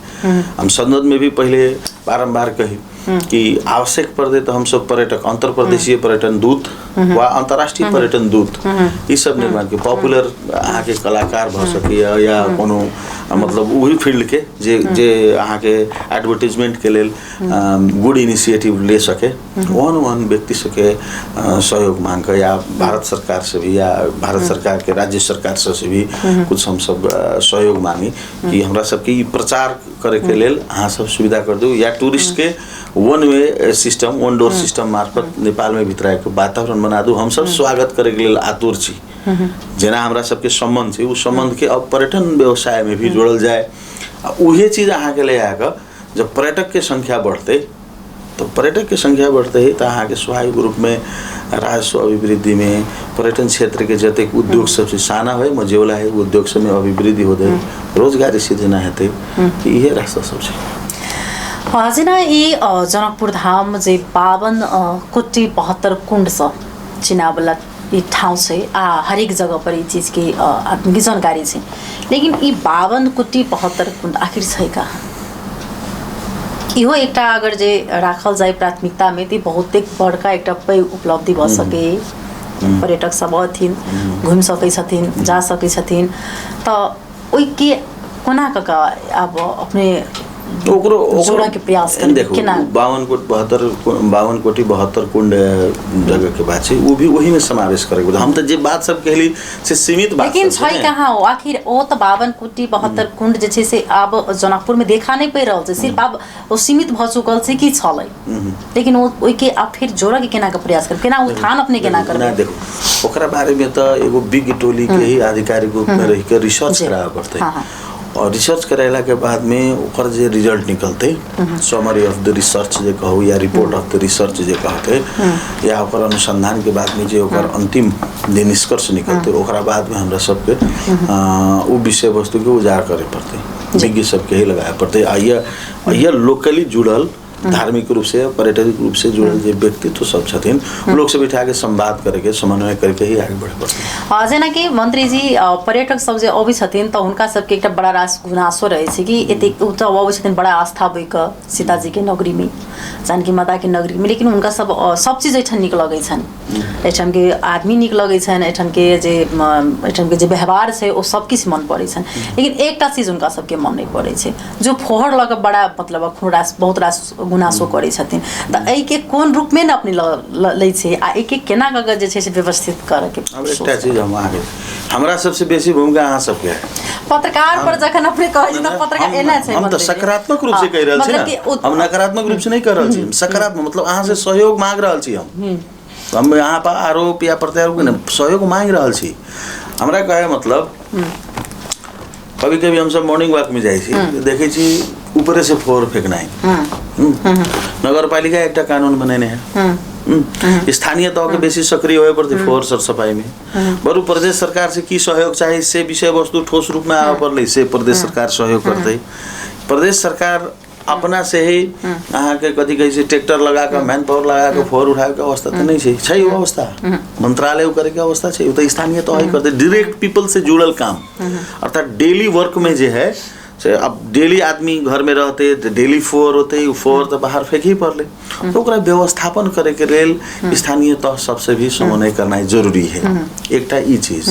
हम संसद में भी पहले बारम्बार कही कि आवश्यक पड़े तो हम सब पर्यटक अंतर प्रदेशीय पर्यटन दूत वा अंतर्राष्ट्रीय पर्यटन दूत ई सब निर्माण के पॉपुलर अहाँके कलाकार भऽ सकैए या कोनो मतलब ओही फील्ड के जे जे अहाँके एडवर्टीजमेंट के लेल गुड इनिशिएटिव ले सके, ओहन ओहन व्यक्ति सबके सहयोग मांग के या भारत सरकार से भी या भारत सरकार के राज्य सरकार से भी कुछ हम सब सहयोग मांगी कि हमरा सबके ई प्रचार करे के लेल अहाँ सब सुविधा कर दू या टूरिस्ट के one way system, one door system मार्फत नेपाल में भित्राएके वातावरण बना दू। हम सब स्वागत करे के लेल आतुर छी। जेना हमरा सबके सम्बन्ध छै, उ सम्बन्ध के अब पर्यटन व्यवसाय में भी जोड़ल जाए। आ उहे चीज अहाँके ले आके जब पर्यटक के संख्या बढ़तै तो पर्यटक के संख्या बढ़ते ही तो अहाँके स्वाभाविक रूप में राजस्व अभिवृद्धि में पर्यटन क्षेत्र के जतेक उद्योग सब छै, साना है मझौला है, उद्योग सब में अभिवृद्धि होतै, रोजगारी सृजना हेतै, इहे रास्ता सब छै। जेना ई जनकपुर धाम जे 52 कोटी 72 कुण्डसँ चिनावला ई ठाउँ छै आ हरेक जगह पर ई चीजके आदमीके जानकारी छै, लेकिन ई 52 कोटी 72 कुण्ड आखिर छै कहाँ? इहो एकटा अगर जे राखल जाय प्राथमिकतामे तऽ बहुते बड़का एकटा पैघ उपलब्धि भऽ सकै। पर्यटक सब अथिन, घुमि सकै छथिन, जा सकै छथिन, तऽ ओहिके कोना कऽ कऽ आब अपने ओकरो जोड़ऽके प्रयास करबै देखू, केना? 52 कोटी 72 कुंड जगह के बात छै, ओ भी ओही में समावेश करे के। हम तऽ जे बात सब कहली से सीमित बात लेकिन सब छै ने। कहाँ ओ आखिर? ओ तऽ 52 कोटी 72 कुंड जे छै से आब जनकपुर में देखा नहि पड़ि रहल छै, सिर्फ आब ओ सीमित भऽ चुकल छै कि छलै, लेकिन ओ ओहिके आब फेर जोड़ऽके केना के प्रयास करबै, केना उत्थान अपने केना करबै? ना देखू, ओकरा बारे में तऽ एगो विज्ञ टोली के ही आधिकारिक रूप में रहि के रिसर्च कराबऽ पड़तै। और रिसर्च करेला के बाद में ओकर जे रिजल्ट निकलतै, समरी ऑफ the research जे कहू या रिपोर्ट ऑफ the research जे कहतै या ओकर अनुसंधान के बाद में जे ओकर अंतिम जे निष्कर्ष निकलतै, ओकरा बाद में हमरा सबके उ विषय वस्तु के उजागर करे पड़तै, विज्ञ सबके ही लगाए पड़तै। आ ये लोकली जुड़ल धार्मिक रूप से पर्यटनिक रूप से जुड़ल जे व्यक्तित्व सब छथिन, लोग से बैठा के संवाद करके समन्वय करके ही आगे बढ़े पड़तै। जेनाकि मंत्रीजी, पर्यटक सब जे अबै छथिन तऽ हुनका सबके एकटा बड़ा रास गुनासो रहै छै कि एतेक ओ तऽ अबै छथिन बड़ा आस्था बोइ कऽ सीताजीके नगरीमे, जानकी माताके नगरीमे, लेकिन हुनका सब सब चीज एहिठाम नीक लगै छनि, एहिठामके आदमी नीक लगै छनि, एहिठामके जे व्यवहार छै ओ सब किछु मन पड़ै छनि, लेकिन एकटा चीज हुनका सबके मन नहि पड़ै छै, जो फोहर लऽ कऽ बड़ा मतलब खूब रास बहुत रास गुनासो करै छथिन। तऽ एहिके कोन रूपमे ने अपने लै छै आ एहिके केना कऽ जे छै से व्यवस्थित करऽके? आब एकटा चीज हम अहाँके, हमरा सबसे बेसी भूमिका अहाँ सबके है। पत्रकार पर जखन अपने कहै छी तऽ पत्रकार एना छै। हम तऽ सकारात्मक रूप से कहि रहल छी ने, हम नकारात्मक रूप से नहीं कह रहल छी, सकारात्मक मतलब अहाँ से सहयोग मांग रहल छी। हम यहाँ पर आरोप या प्रत्यारोप नहीं, सहयोग मांग रहल छी। हमरा कहे मतलब कभी कभी हम सब मॉर्निंग वॉक में जाइ छी, देखै छी ऊपरे से फोर फेंकनाइ। नगरपालिका एकटा कानून बनेने है, स्थानीय तह के बेसी सक्रिय होए पड़तै फोर सर सफाई में। बरु प्रदेश सरकार से की सहयोग चाही से विषय वस्तु ठोस रूप में आबऽ पड़लै, से प्रदेश सरकार सहयोग करतै। प्रदेश सरकार अपना से ही अहाँके कथी कहै छै ट्रैक्टर लगा कऽ मैन पावर लगा कऽ फोर उठाबैके अवस्था तऽ नहि छै, छै ओ अवस्था मंत्रालय ओ करैके अवस्था छै, ओ तऽ स्थानीय तह ही करतै, डायरेक्ट पीपल से जुड़ल काम, अर्थात डेली वर्क में जे है से अब डेली आदमी घर में रहते तऽ डेली फोर होते, ओ फोर तऽ बाहर फेंक ही पड़लै, तो ओकरा व्यवस्थापन करैके लेल स्थानीय तह सबसे भी समन्वय करनाइ जरूरी है। एकटा ई चीज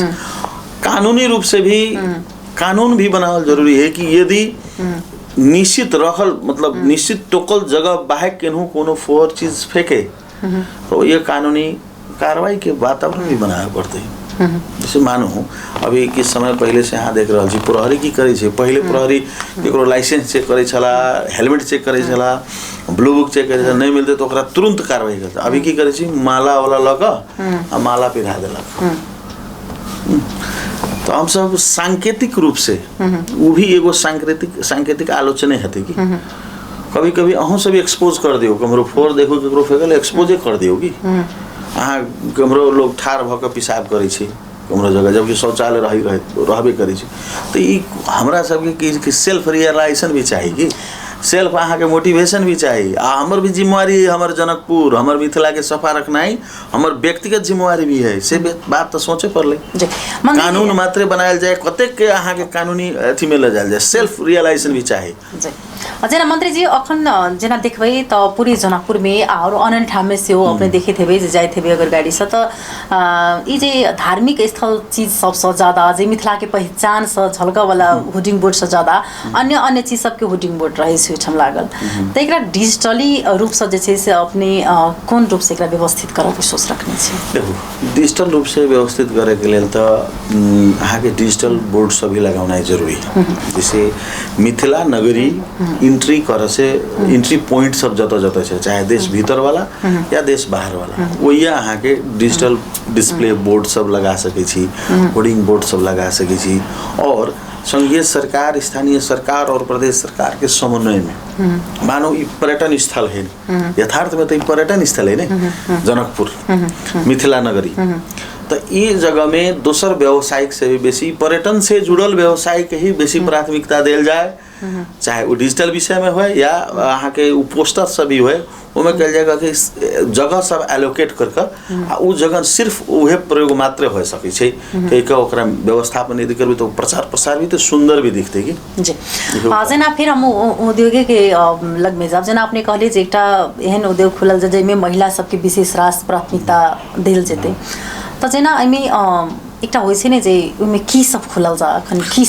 कानूनी रूप से भी कानून भी बनावल जरूरी है कि यदि निश्चित रहल मतलब निश्चित टोकल जगह बाहर केनहु कोनो फोर चीज फेंके तो ये कानूनी कार्रवाई के वातावरण भी बनावे पड़तै। जैसे मानू अभी किछु समय पहिले से अहाँ देख रहल छी प्रहरी की करै छै, पहिले प्रहरी केकरो लाइसेंस चेक करै छला, हेलमेट चेक करै छला, ब्लू बुक चेक करै छला, नहि मिलतै तऽ ओकरा तुरन्त कार्रवाई करतै। अभी की करै छी माला वाला लऽ कऽ आ माला पिन्हा देलक। तो हम सब सांकेतिक रूप से वो भी एगो सांकेतिक सांकेतिक आलोचने हेतै कि कभी कभी अहूँ सब एक्सपोज कर दियौ, कमरो फोर देखू केकरो फेकल एक्सपोजे कर दियौ कि अहाँ कमरो लोग ठाढ़ भऽ कऽ पेशाब करै छै कमरो जगह, जबकि शौचालय रही रहे रहबे करै छै। तऽ ई हमरा सबके की सेल्फ रियलाइजेशन भी चाही कि सेल्फ अहाँके मोटिवेशन भी चाही, आ हमर भी जिम्मेवारी है, हमर जनकपुर हमर मिथिलाके सफा रखनाइ हमर व्यक्तिगत जिम्मेवारी भी है, से बात तऽ सोचे पड़लै। कानून मात्रे बनायल जाय कतेक के अहाँके कानूनी अथी में लऽ जायल जाय, सेल्फ रियलाइजेशन भी चाही। जेना मंत्रीजी अखन जेना देखबै तऽ पूरी जनकपुरमे आओर अन्य ठाममे सेहो अपने देखैत हेबै जे जाइत हेबै अगर गाड़ीसँ तऽ ई जे धार्मिक स्थल चीज सबसँ ज्यादा जे मिथिलाके पहिचानसँ झलकऽवला होर्डिंग बोर्डसँ ज्यादा अन्य अन्य चीज सबके होर्डिंग बोर्ड रहै छै ओहिठाम लागल, तऽ एकरा डिजिटली रूपसँ जे छै से अपने कोन रूपसँ एकरा व्यवस्थित करऽके सोच रखने छी? देखू डिजिटल रूपसँ व्यवस्थित करैके लेल तऽ अहाँके डिजिटल बोर्ड सब भी लगौनाइ जरूरी है। जैसे मिथिला नगरी एंट्री करऽ से एंट्री पॉइंट सब जतऽ जतऽ छै, चाहे देश भीतर वाला या देश बाहर वाला, ओहिया अहाँके डिजिटल डिस्प्ले बोर्ड सब लगा सकै छी, होर्डिंग बोर्ड सब लगा सकै छी। और संघीय सरकार स्थानीय सरकार और प्रदेश सरकार के समन्वय में मानो ई पर्यटन स्थल है, यथार्थ में तो ई पर्यटन स्थल है ने जनकपुर मिथिला नगरी, तो ई जगह में दोसर व्यवसायिक से भी बेसी पर्यटन से जुड़ल व्यवसाय के ही बेसी प्राथमिकता देल जाए, चाहे वो डिजिटल विषय में होए या अहाँके ओ पोस्टर सब भी होए, ओहिमे कहल जाएगा कि जगह सब एलोकेट कर कऽ आ ओ जगह सिर्फ उहे प्रयोग मात्र हो सकै छै कहि कऽ ओकरा व्यवस्थापन यदि करबै तऽ प्रचार प्रसार भी तऽ सुन्दर भी दिखतै कि। जी जेना फिर हम उद्योगेके लगमे जायब, जेना अपने कहलियै जे एकटा एहन उद्योग खुलल छै जाहिमे महिला सबके विशेष रास प्राथमिकता देल जेतै, तऽ जेना एहिमे एकटा होइ छै ने जे ओहिमे की सब खुलल जा अखन की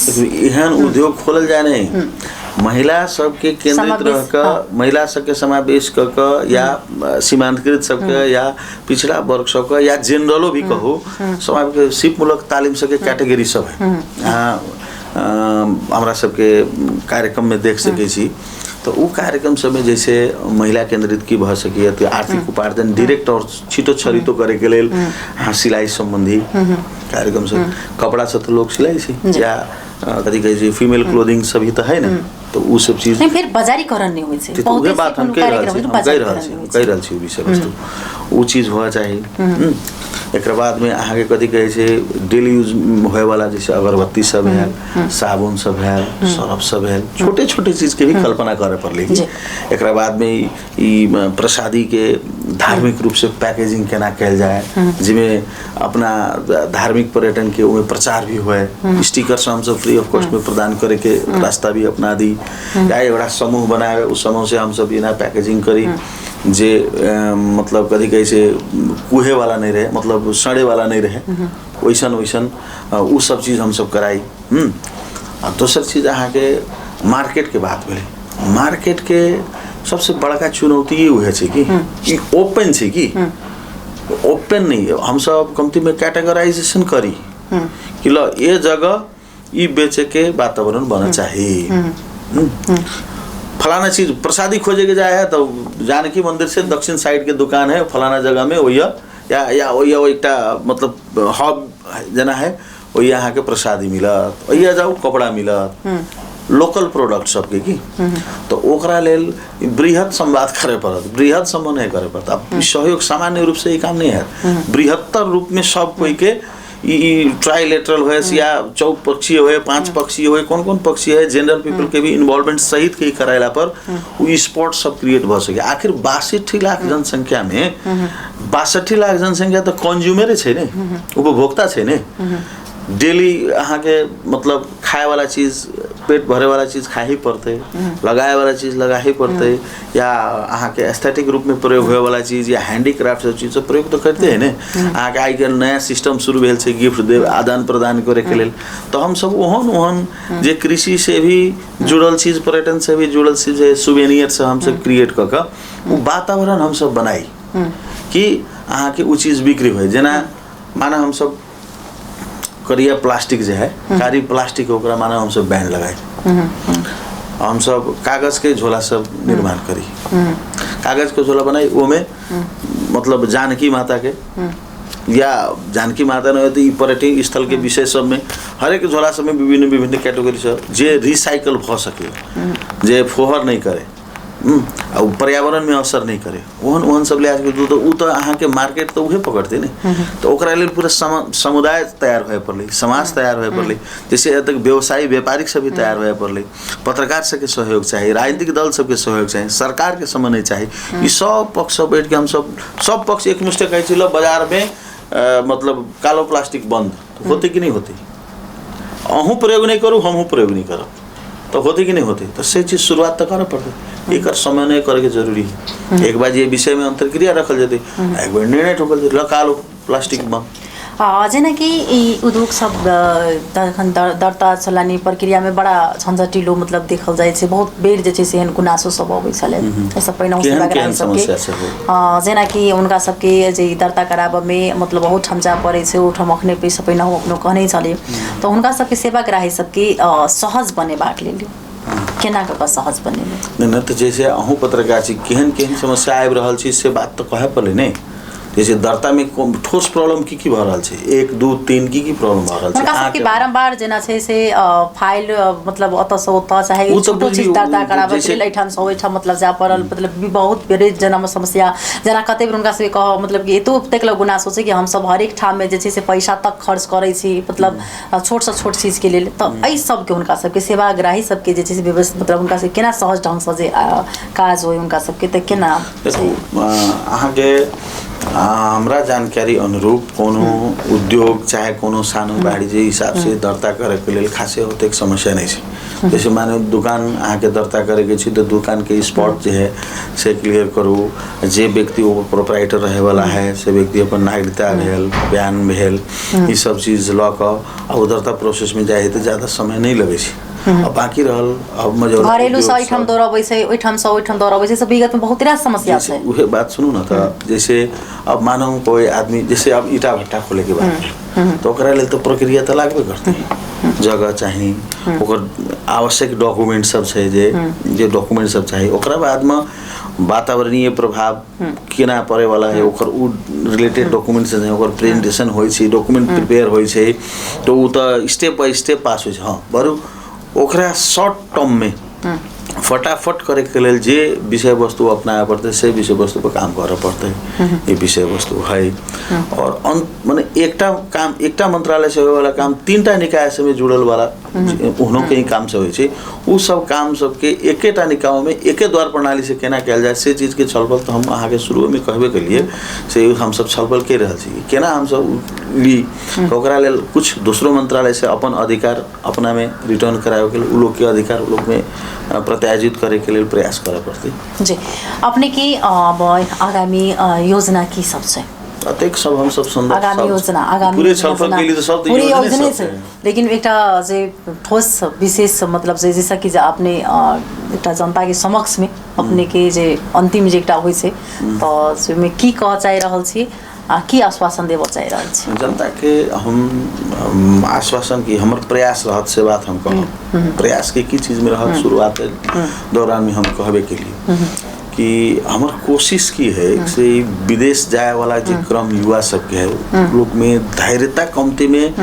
एहन उद्योग खोलल जाय नहीं, महिला सबके केंद्रित रह कऽ महिला सबके समावेश कऽ कऽ या सीमांतकृत सबके या पिछड़ा वर्ग सबके या जेनरलो भी कहू समावेश सिपमूलक तालीम सबके कैटेगरी सब है। अहाँ हमरा सबके कार्यक्रम में देख सकै छी, तो उ कार्यक्रम सबमे जैसे महिला केंद्रित की भऽ सकैए तऽ आर्थिक उपार्जन डायरेक्ट और छिटो छरितो करैके लेल अहाँ सिलाइ सम्बन्धी कार्यक्रम सब, कपड़ा सब तऽ लोग सिलाइ छै या कथी कहै छै फीमेल क्लोथिंग सब ही तऽ है ने, तो उ सब चीज नहीं फिर बाजारीकरण नहीं होइ छै। तो उहे बात हम कहि रहल छी, हम कहि रहल छी, कहि रहल छी विषय वस्तु उ चीज हुआ चाही। एकर बादमे अहाँके कथी कहै छै, डेली यूज होयवला जैसे अगरबत्ती सब भेल, साबुन सब भेल, सरफ सब भेल, छोटे छोटे चीजके भी कल्पना करे पड़लै। एकरा बादमे ई प्रसादीके धार्मिक रूप से पैकेजिंग केना कयल जाय, जाहिमे अपना धार्मिक पर्यटन के ओहिमे प्रचार भी होय, स्टिकर सब हमसब फ्री ऑफ कॉस्ट में प्रदान करे के रास्ता भी अपना दी, या एउटा समूह बनाए उस समूह से हमसब एना पैकेजिंग करी जे मतलब कथी कहै छै, कुहे वाला नहीं रहे, मतलब सड़े वाला नहीं रहे, वैसन वैसन उ सब चीज हमसब कराई। आ दोसर चीज अहाँके मार्केट के बात भेलै। मार्केट के सबसे बड़का चुनौती ई उहे छै कि ई ओपन छै कि ओपन नहीं, हमसब कमती में कैटेगराइजेशन करी कि ल ये जगह ई बेचे के वातावरण बना चाही। फलाना चीज प्रसादी खोजे के जाए है तो जानकी मंदिर से दक्षिण साइड के दुकान है फलाना जगह में, वही या वही एकटा मतलब हब जेना है, वही अहाँके प्रसादी मिलत, ओहिया जाउ कपड़ा मिलत, लोकल प्रोडक्ट सबके की। तो ओकरा लेल बृहद संवाद करे पड़त, बृहद समन्वय करे पड़त। अब सहयोग सामान्य रूप से ई काम नहीं है, बृहत्तर रूप में सब कोई के ई ट्राइलेटरल होए या चौपक्षीय होए, पांच पक्षीय होए, कौन कौन पक्षी है, जनरल पीपल के भी इन्वॉल्वमेंट सहित के करायला पर उ स्पॉट सब क्रिएट भ सके। आखिर 62 लाख जनसंख्या में 62 लाख जनसंख्या तो कंज्यूमरे छै ने, उपभोक्ता छै ने। डेली अहाँके मतलब खाए वाला चीज, पेट भरे वाला चीज खाए ही पड़तै, लगाए वाला चीज लगा ही पड़तै, या अहाँके एस्थेटिक रूप में प्रयोग होए वाला चीज या हैंडीक्राफ्ट सब चीज सब प्रयोग तो करते है ने। अहाँके आइ काल्हि नया सिस्टम शुरू भेल छै गिफ्ट देब आदान प्रदान करैके लेल, तो हमसब ओहन ओहन जे कृषि से भी जुड़ल चीज, पर्यटन से भी जुड़ल चीज है, सुवेनियर से हमसब क्रिएट कऽ कऽ ओ वातावरण हमसब बनाई कि अहाँके ओ चीज बिक्री होय। जेना माना हमसब करिया प्लास्टिक जे है, कारी प्लास्टिक, ओकरा माना हमसब बैन लगाई, हमसब कागज के झोला सब निर्माण करी, कागज के झोला बनाई, ओमे मतलब जानकी माता के या जानकी माता नहीं तो ई पर्यटन स्थल के विषय सब में हरेक झोला सब में विभिन्न विभिन्न कैटेगरी सब जे रिसाइकल भ सके, जे फोहर नहीं करे, आ उ पर्यावरण में असर नहीं करे, ओहन ओहन सब ले आके तो उ तो अहाँके मार्केट तो उहे पकड़ते ने। तो ओकरा लेल पूरा समुदाय तैयार होए पड़लै, समाज तैयार होए पड़लै, जैसे एतऽ व्यवसायी व्यापारिक सब भी तैयार होए पड़लै, पत्रकार सबके सहयोग चाही, राजनीतिक दल सबके सहयोग चाही, सरकार के समन्वय चाही। ई सब पक्ष सब बैठ के हम सब सब पक्ष एकमुष्ट कहै छी ल बाजार में मतलब कालो प्लास्टिक बंद होते कि नहीं होते, अहूँ प्रयोग नहीं करू, हमहूँ प्रयोग नहीं करब, तो होते कि नहीं होते। तो से चीज शुरुआत तो करऽ पड़तै, एकर समन्वय करैके जरूरी है। एक बार ये विषय में अंतर्क्रिया रखल जेतै, एक बार निर्णय ठोकल जेतै ल कालो प्लास्टिक बंद। जेनाकि ई उद्योग सब तखन दर्ता चलानी प्रक्रिया में बड़ा झंझटिलो मतलब देखल जाइ छै, बहुत बेर जे छै से एहन गुनासो सब अबै छलै एहिसँ पहिने केहन समस्या सब? जेनाकि हुनका सबके जे दर्ता कराबऽमे मतलब बहुत ठाम जाय पड़ै छै, ओहिठाम अखने पैसा पहिने अपनो कहने छलै, तऽ हुनका सबके सेवाग्राही सबके सहज बनेबाक लेल केना कऽ कऽ सहज बनेबै? नहि तऽ जैसे अहूँ पत्रकार छी, केहन केहन समस्या आबि रहल छै से बात तऽ कहय पड़लै ने। जैसे दर्ता में ठोस प्रॉब्लम की की भऽ रहल छै, 1 2 3 की की प्रॉब्लम भऽ रहल छै? हुनका सबके बारम्बार जेना छै से फाइल मतलब ओतऽ से ओतऽ, चाहे छोटो चीज दर्ता कराबऽके लेल एहिठाम से ओहिठाम मतलब जाय पड़ल, मतलब बहुत बेर जेना समस्या, जेना कते बेर हुनका सबके कह मतलब कि एतो तक लग गुनासो छै कि हमसब हरेक ठाममे जे छै से पैसा तक खर्च करै छी मतलब छोटसँ छोट चीजके लेल। तऽ एहि सबके हुनका सबके सेवाग्राही सबके जे छै से व्यवस्था मतलब हुनका सबके केना सहज ढङ्गसँ जे काज होइ हुनका सबके, तऽ केना? अहाँके हमरा जानकारी अनुरूप कोनो उद्योग चाहे कोनो सानो वाणिज्य हिसाब से दर्ता करैके लेल खासे ओतेक समस्या नहीं छै। जैसे माने दुकान अहाँके दर्ता करैके छै तऽ दुकान के स्पॉट जे है से क्लियर करू, जे व्यक्ति ओ प्रोपराइटर रहैवला है से व्यक्ति अपन नागरिकता भेल, बयान भेल, ई सब चीज लऽ कऽ आ ओ दर्ता प्रोसेस में जाइ है तऽ ज़्यादा समय नहीं लगै छै। आ बाकी रहल अब घरेलू से एहिठाम दौड़बै छै, ओहिठाम से ओहिठाम दौड़बै छै, सब विगत में बहुत रास समस्या छै। उहे बात सुनू न, तऽ जैसे अब मानू कोई आदमी जैसे अब ईटा भट्टा खोले के बात, तो ओकरा लेल तो प्रक्रिया तऽ लागबे करतै, जगह चाही, ओकर आवश्यक डॉक्यूमेंट सब छै, जे जे डॉक्यूमेंट सब चाही, ओकरा बादमे वातावरणीय प्रभाव केना पड़े वाला है ओकर उ रिलेटेड डॉक्यूमेंट सब ओकर प्रेजेंटेशन होइ छै, डॉक्यूमेंट प्रिपेयर होइ छै, तो उ तऽ स्टेप बाय स्टेप पास होइ छै। हाँ बरु ओकरा शॉर्ट टर्म में फटाफट करैके लेल जे विषय वस्तु अपनाबय पड़तै से विषय वस्तु पर काम करऽ पड़तै। ई विषय वस्तु है। और अंत मने एकटा काम, एकटा मंत्रालय से होय वाला काम 3टा निकाय से में जुड़ल वाला ओहनो के ही काम से होइ छै, उ सब काम सबके एकेटा निकाय में एके द्वार प्रणाली से केना कयल जाय से चीज के छलफल तऽ हम अहाँके शुरू में कहबे केलिए, से हमसब छलफल कहि रहल छी केना हमसब ली। ओकरा लेल कुछ दोसरो मंत्रालय से अपन अधिकार अपना में रिटर्न कराबे के लेल, उ लोग के अधिकार उ लोग में प्रत्यायोजित करे के लेल प्रयास करऽ पड़तै। जी, अपने की अब आगामी योजना की सब छै? अतेक सब हमसब संदर्भ आगामी सब योजना, आगामी पूरे छलफल योजना, के लिए तो सब तो पूरे योजने योजने सब छै। छै। लेकिन एकटा जे ठोस विशेष मतलब जे जैसा कि जे अपने एकटा जनता के समक्ष में अपने के जे अंतिम जे एकटा होइ छै तऽ ओहिमे की कहऽ चाहि रहल छी आ की आश्वासन देबऽ चाहि रहल छी? जनता के हम आश्वासन की हमर प्रयास रहत से बात हम कहब। प्रयास के की चीज में रहत शुरुआत दौरान में हम कहबे के लिए कि हमर कोशिश की है से विदेश जाए वाला जे क्रम युवा सबके है लोग में धैर्यता कमती में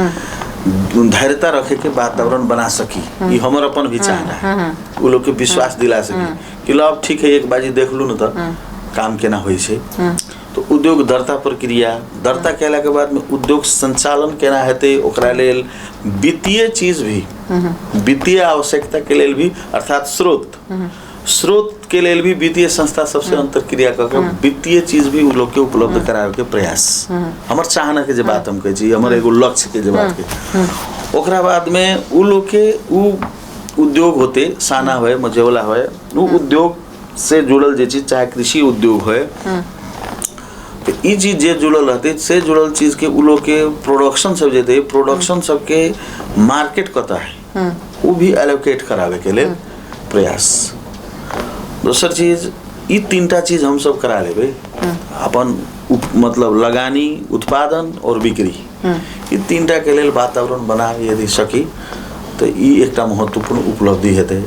धैर्यता रखे के वातावरण बना सकी, ये हमर अपन भी चाहना है। उ लोग के विश्वास दिला सकी कि लो अब ठीक है एक बाजी देख लू न तऽ काम केना होइ छै। तो उद्योग दर्ता प्रक्रिया दर्ता केला के बाद में उद्योग संचालन केना हेतै ओकरा लेल वित्तीय चीज भी, वित्तीय आवश्यकता के लेल भी, अर्थात स्रोत, स्रोत के लेल भी वित्तीय संस्था सबसे अंतरक्रिया कऽ के वित्तीय चीज भी उ लोग के उपलब्ध करावे के प्रयास हमर चाहना के जे बात हम कहै छी, हमर एगो लक्ष्य के जे बात के। ओकरा बाद में उ लोग के उ उद्योग होते साना होए मझौला होए उ उद्योग से जुड़ल जे चीज चाहे कृषि उद्योग होए तो ई चीज जे जुड़ल रहते से जुड़ल चीज के उ लोग के प्रोडक्शन सब जेते प्रोडक्शन सबके मार्केट कतऽ है उ भी एलोकेट करावे के लेल प्रयास। दोसर चीज ई 3टा चीज हम सब करा लेबै अपन मतलब लगानी, उत्पादन और बिक्री, ई 3टा के लेल वातावरण बना यदि सकी तो ई एकटा महत्वपूर्ण उपलब्धि हेतै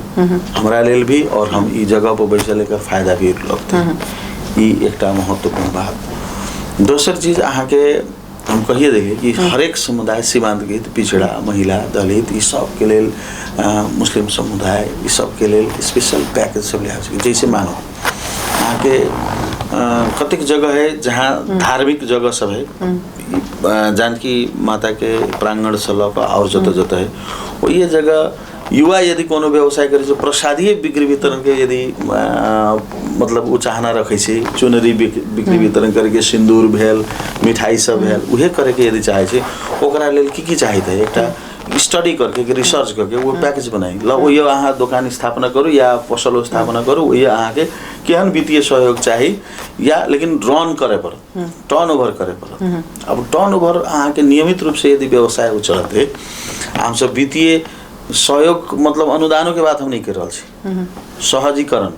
हमरा लेल भी और हम ई जगह पर बैसल एकर फायदा भी लगतै, ई एकटा महत्वपूर्ण बात। दोसर चीज अहाँके हम कहिए देलियै कि हरेक समुदाय सीमांत के पिछड़ा, महिला, दलित ई सबके लेल, मुस्लिम समुदाय ई सबके लेल स्पेशल पैकेज सब ले आबै छै। जैसे मानो अहाँके कतेक जगह है जहाँ धार्मिक जगह सब है, जानकी माता के प्रांगण से लऽ कऽ और जतऽ जतऽ है ओहि जगह युवा यदि कोनो व्यवसाय करै छै प्रसादीय बिक्री वितरण के यदि मतलब ओ चाहना रखै छै, चुनरी बिक्री वितरण करके सिन्दूर भेल, मिठाई सब भेल, उहे करके यदि चाहै छै ओकरा लेल की की चाहिए है एकटा स्टडी करके कि रिसर्च करके वो पैकेज बनाई ल ओहि अहाँ दोकान स्थापना करू या पसलो स्थापना करू, ओहि अहाँके केहन वित्तीय सहयोग चाही या लेकिन रन करे पड़त, टर्न ओवर करे पड़त। अब टर्न ओवर अहाँके नियमित रूप से यदि व्यवसाय ओ चलतै, हमसब वित्तीय सहयोग मतलब अनुदानों के बात हम नहीं कर रहल छी, सहजीकरण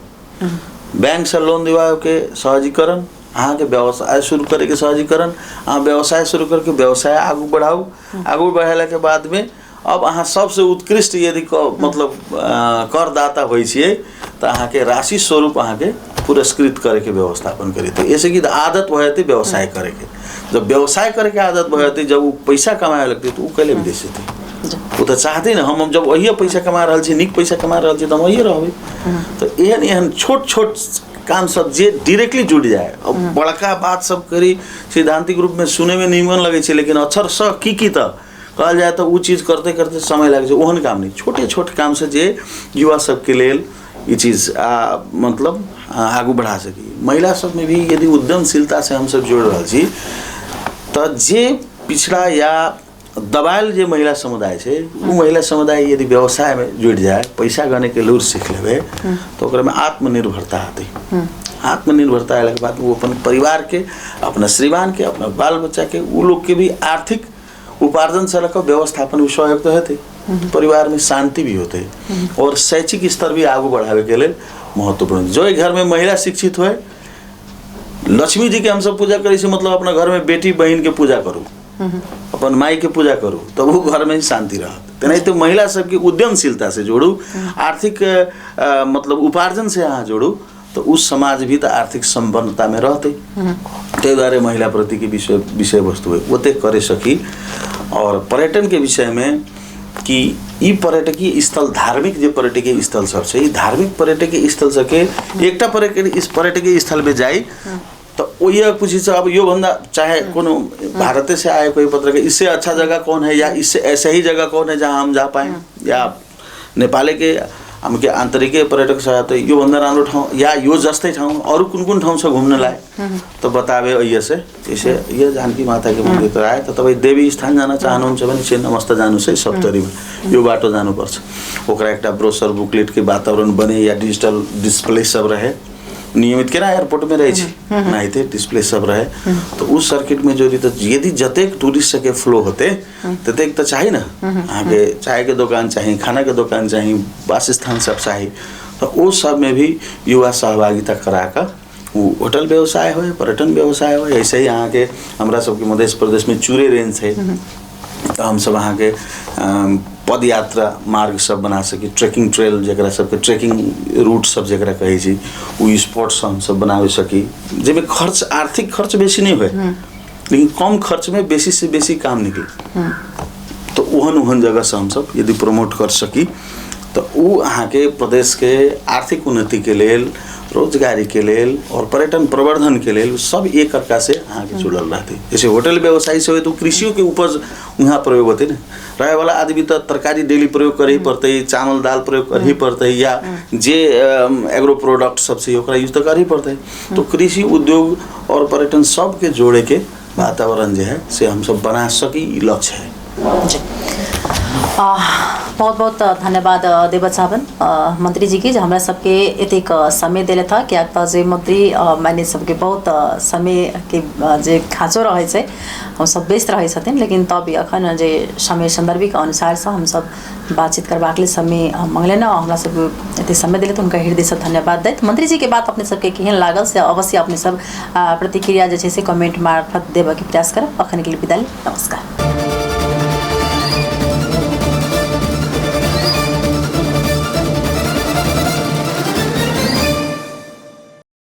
बैंक से लोन दिवावे के सहजीकरण, अहाँके व्यवसाय शुरू करैके सहजीकरण, अहाँ व्यवसाय शुरू करके व्यवसाय आगू बढ़ाउ, आगू बढ़ेला के बाद में अब अहाँ सबसे उत्कृष्ट यदि मतलब करदाता होइ छियै तऽ अहाँके राशि स्वरूप अहाँके पुरस्कृत करैके व्यवस्थापन करी। तऽ एहिसँ कि आदत भऽ जेतै व्यवसाय करैके, जब व्यवसाय करैके आदत भऽ जेतै, जब ओ पैसा कमाए लगतै तऽ ओ कैले विदेश जेतै, ओ तऽ चाहतै ने हम जब ओहिए पैसा कमा रहल छी, नीक पैसा कमा रहल छी तऽ हम ओहिए रहबै। तऽ एहन एहन छोट छोट काम सब जे डायरेक्टली जुड़ि जाए, अब बड़का बात सब करी सैद्धांतिक रूप में सुने में नीमन लगै छै लेकिन अक्षर सँ की की तऽ कहल जाए तऽ ओ चीज करते करते समय लागि छै, ओहन काम नहि, छोटे छोट काम से जे युवा सबके लेल ई चीज मतलब आगू बढ़ा सकी। महिला सब में भी यदि उद्यमशीलता से हमसब जोड़ि रहल छी तऽ जे पिछड़ा या दबायल जे महिला समुदाय छै ओ महिला समुदाय यदि व्यवसाय में जुड़ि जाए, पैसा गने के लूर सीख लेबै तऽ ओकरा में आत्मनिर्भरता आतै। आत्मनिर्भरता अयलाके बाद ओ अपन परिवार के, अपना श्रीमान के, अपना बाल बच्चा के, उ लोग के भी आर्थिक उपार्जन से लऽ कऽ व्यवस्थापन भी सहयोग तऽ हेतै, परिवार में शांति भी होतै और शैक्षिक स्तर भी आगू बढ़ावे के लेल महत्वपूर्ण। जो घर में महिला शिक्षित होए, लक्ष्मी जी के हमसब पूजा करै छी, मतलब अपना घर में बेटी बहिन के पूजा करू, अपन माई के पूजा करू, तब वो घर में शांति रहत। तेनाहिते महिला सबके उद्यमशीलता से जोड़ू, आर्थिक मतलब उपार्जन से अहाँ जोड़ू तो उस समाज भी तो आर्थिक संपन्नता में रहते। ताहि दुआरे महिला प्रति के विषय वस्तु है ओते करे सकी। और पर्यटन के विषय में कि ई पर्यटकीय स्थल, धार्मिक जे पर्यटकीय स्थल सब छै, ई धार्मिक पर्यटकीय स्थल सबके एकटा पर्यटकीय स्थलमे जाइ तऽ ओहि पूछी से अब यो भन्दा चाहे कोनो भारते से आए कोई पत्रकार, इससे अच्छा जगह कौन है या इससे ऐसे ही जगह कौन है जहाँ हम जा पाएँ, या नेपाले के हमके आन्तरिकै पर्यटक सहायता त योभन्दा राम्रो ठाउँ या यो जस्तै ठाउँ अरू कुन कुन ठाउँ छ घुम्नलाई त बतावे ऐसे जैसे यो जानकी माताको मन्दिर त आयो त तपाईँ देवी स्थान जान चाहनुहुन्छ भने छिन्नमस्ता जानुहोस् है, सप्तरीमा यो बाटो जानुपर्छ। ओकरा एकटा ब्रोसर बुकलेटके वातावरण बने या डिजिटल डिस्प्ले सब रहे, नियमित केना एयरपोर्टमे रहै छै ओनाहिते डिस्प्ले सब रहे, तऽ उ सर्किटमे जोड़ी तऽ यदि जतेक टूरिस्ट सबके फ्लो होतै ततेक तऽ चाही ने, अहाँके चायके दोकान चाही, खानाके दोकान चाही, वासस्थान सब चाही, तऽ ओ सबमे भी युवा सहभागिता करा कऽ ओ होटल व्यवसाय होय, पर्यटन व्यवसाय होय। ऐसे ही अहाँके हमरा सबके मध्य प्रदेशमे चूरे रेंज छै, तऽ हमसब अहाँके पदयात्रा मार्ग सब बना सकी, ट्रैकिंग ट्रेल जकरा सबके ट्रैकिंग रूट सब जकरा कहै छी ओ स्पॉट सब हमसब बनाबि सकी, जाहिमे खर्च आर्थिक खर्च बेसी नहि होय लेकिन कम खर्चमे बेसी से बेसी काम निकले, तऽ ओहन ओहन जगह से हमसब यदि प्रमोट कर सकी तऽ ओ अहाँके प्रदेशके आर्थिक उन्नतिके लेल, रोजगारीके लेल और पर्यटन प्रवर्धनके लेल सब एक अर्का से अहाँके जुड़ल रहतै। जैसे होटल व्यवसाय से होय तऽ कृषियोके उपज वहाँ प्रयोग होतै ने, रहैवाला आदमी तऽ तरकारी डेली प्रयोग करही पड़तै, चावल दाल प्रयोग करही पड़तै, या जे एग्रो प्रोडक्ट सब छै ओकरा यूज तऽ करही पड़तै। तो कृषि उद्योग और पर्यटन सबके जोड़ेके वातावरण जे है से हमसब बना सकी, ई लक्ष्य है। जी, बहुत बहुत धन्यवाद देबऽ चाहबनि मंत्री जी के जे हमरा सबके एतेक समय देलथि हँ, कियाक तऽ जे मंत्री माने सबके बहुत समयके जे खाँचो रहै छै, हमसब व्यस्त रहै छथिन, लेकिन तब भी अखन जे समय सन्दर्भिक अनुसारसँ हमसब बातचीत करबाक लेल समय मङ्गलनि हँ, हमरा सबके एतेक समय देलथि, हुनका हृदयसँ धन्यवाद दैत। मंत्री जी के बात अपने सबके केहन लागल से अवश्य अपने सब प्रतिक्रिया जे छै से कमेंट मार्फत देबऽके प्रयास करब। अखनके लेल विदा ली, नमस्कार।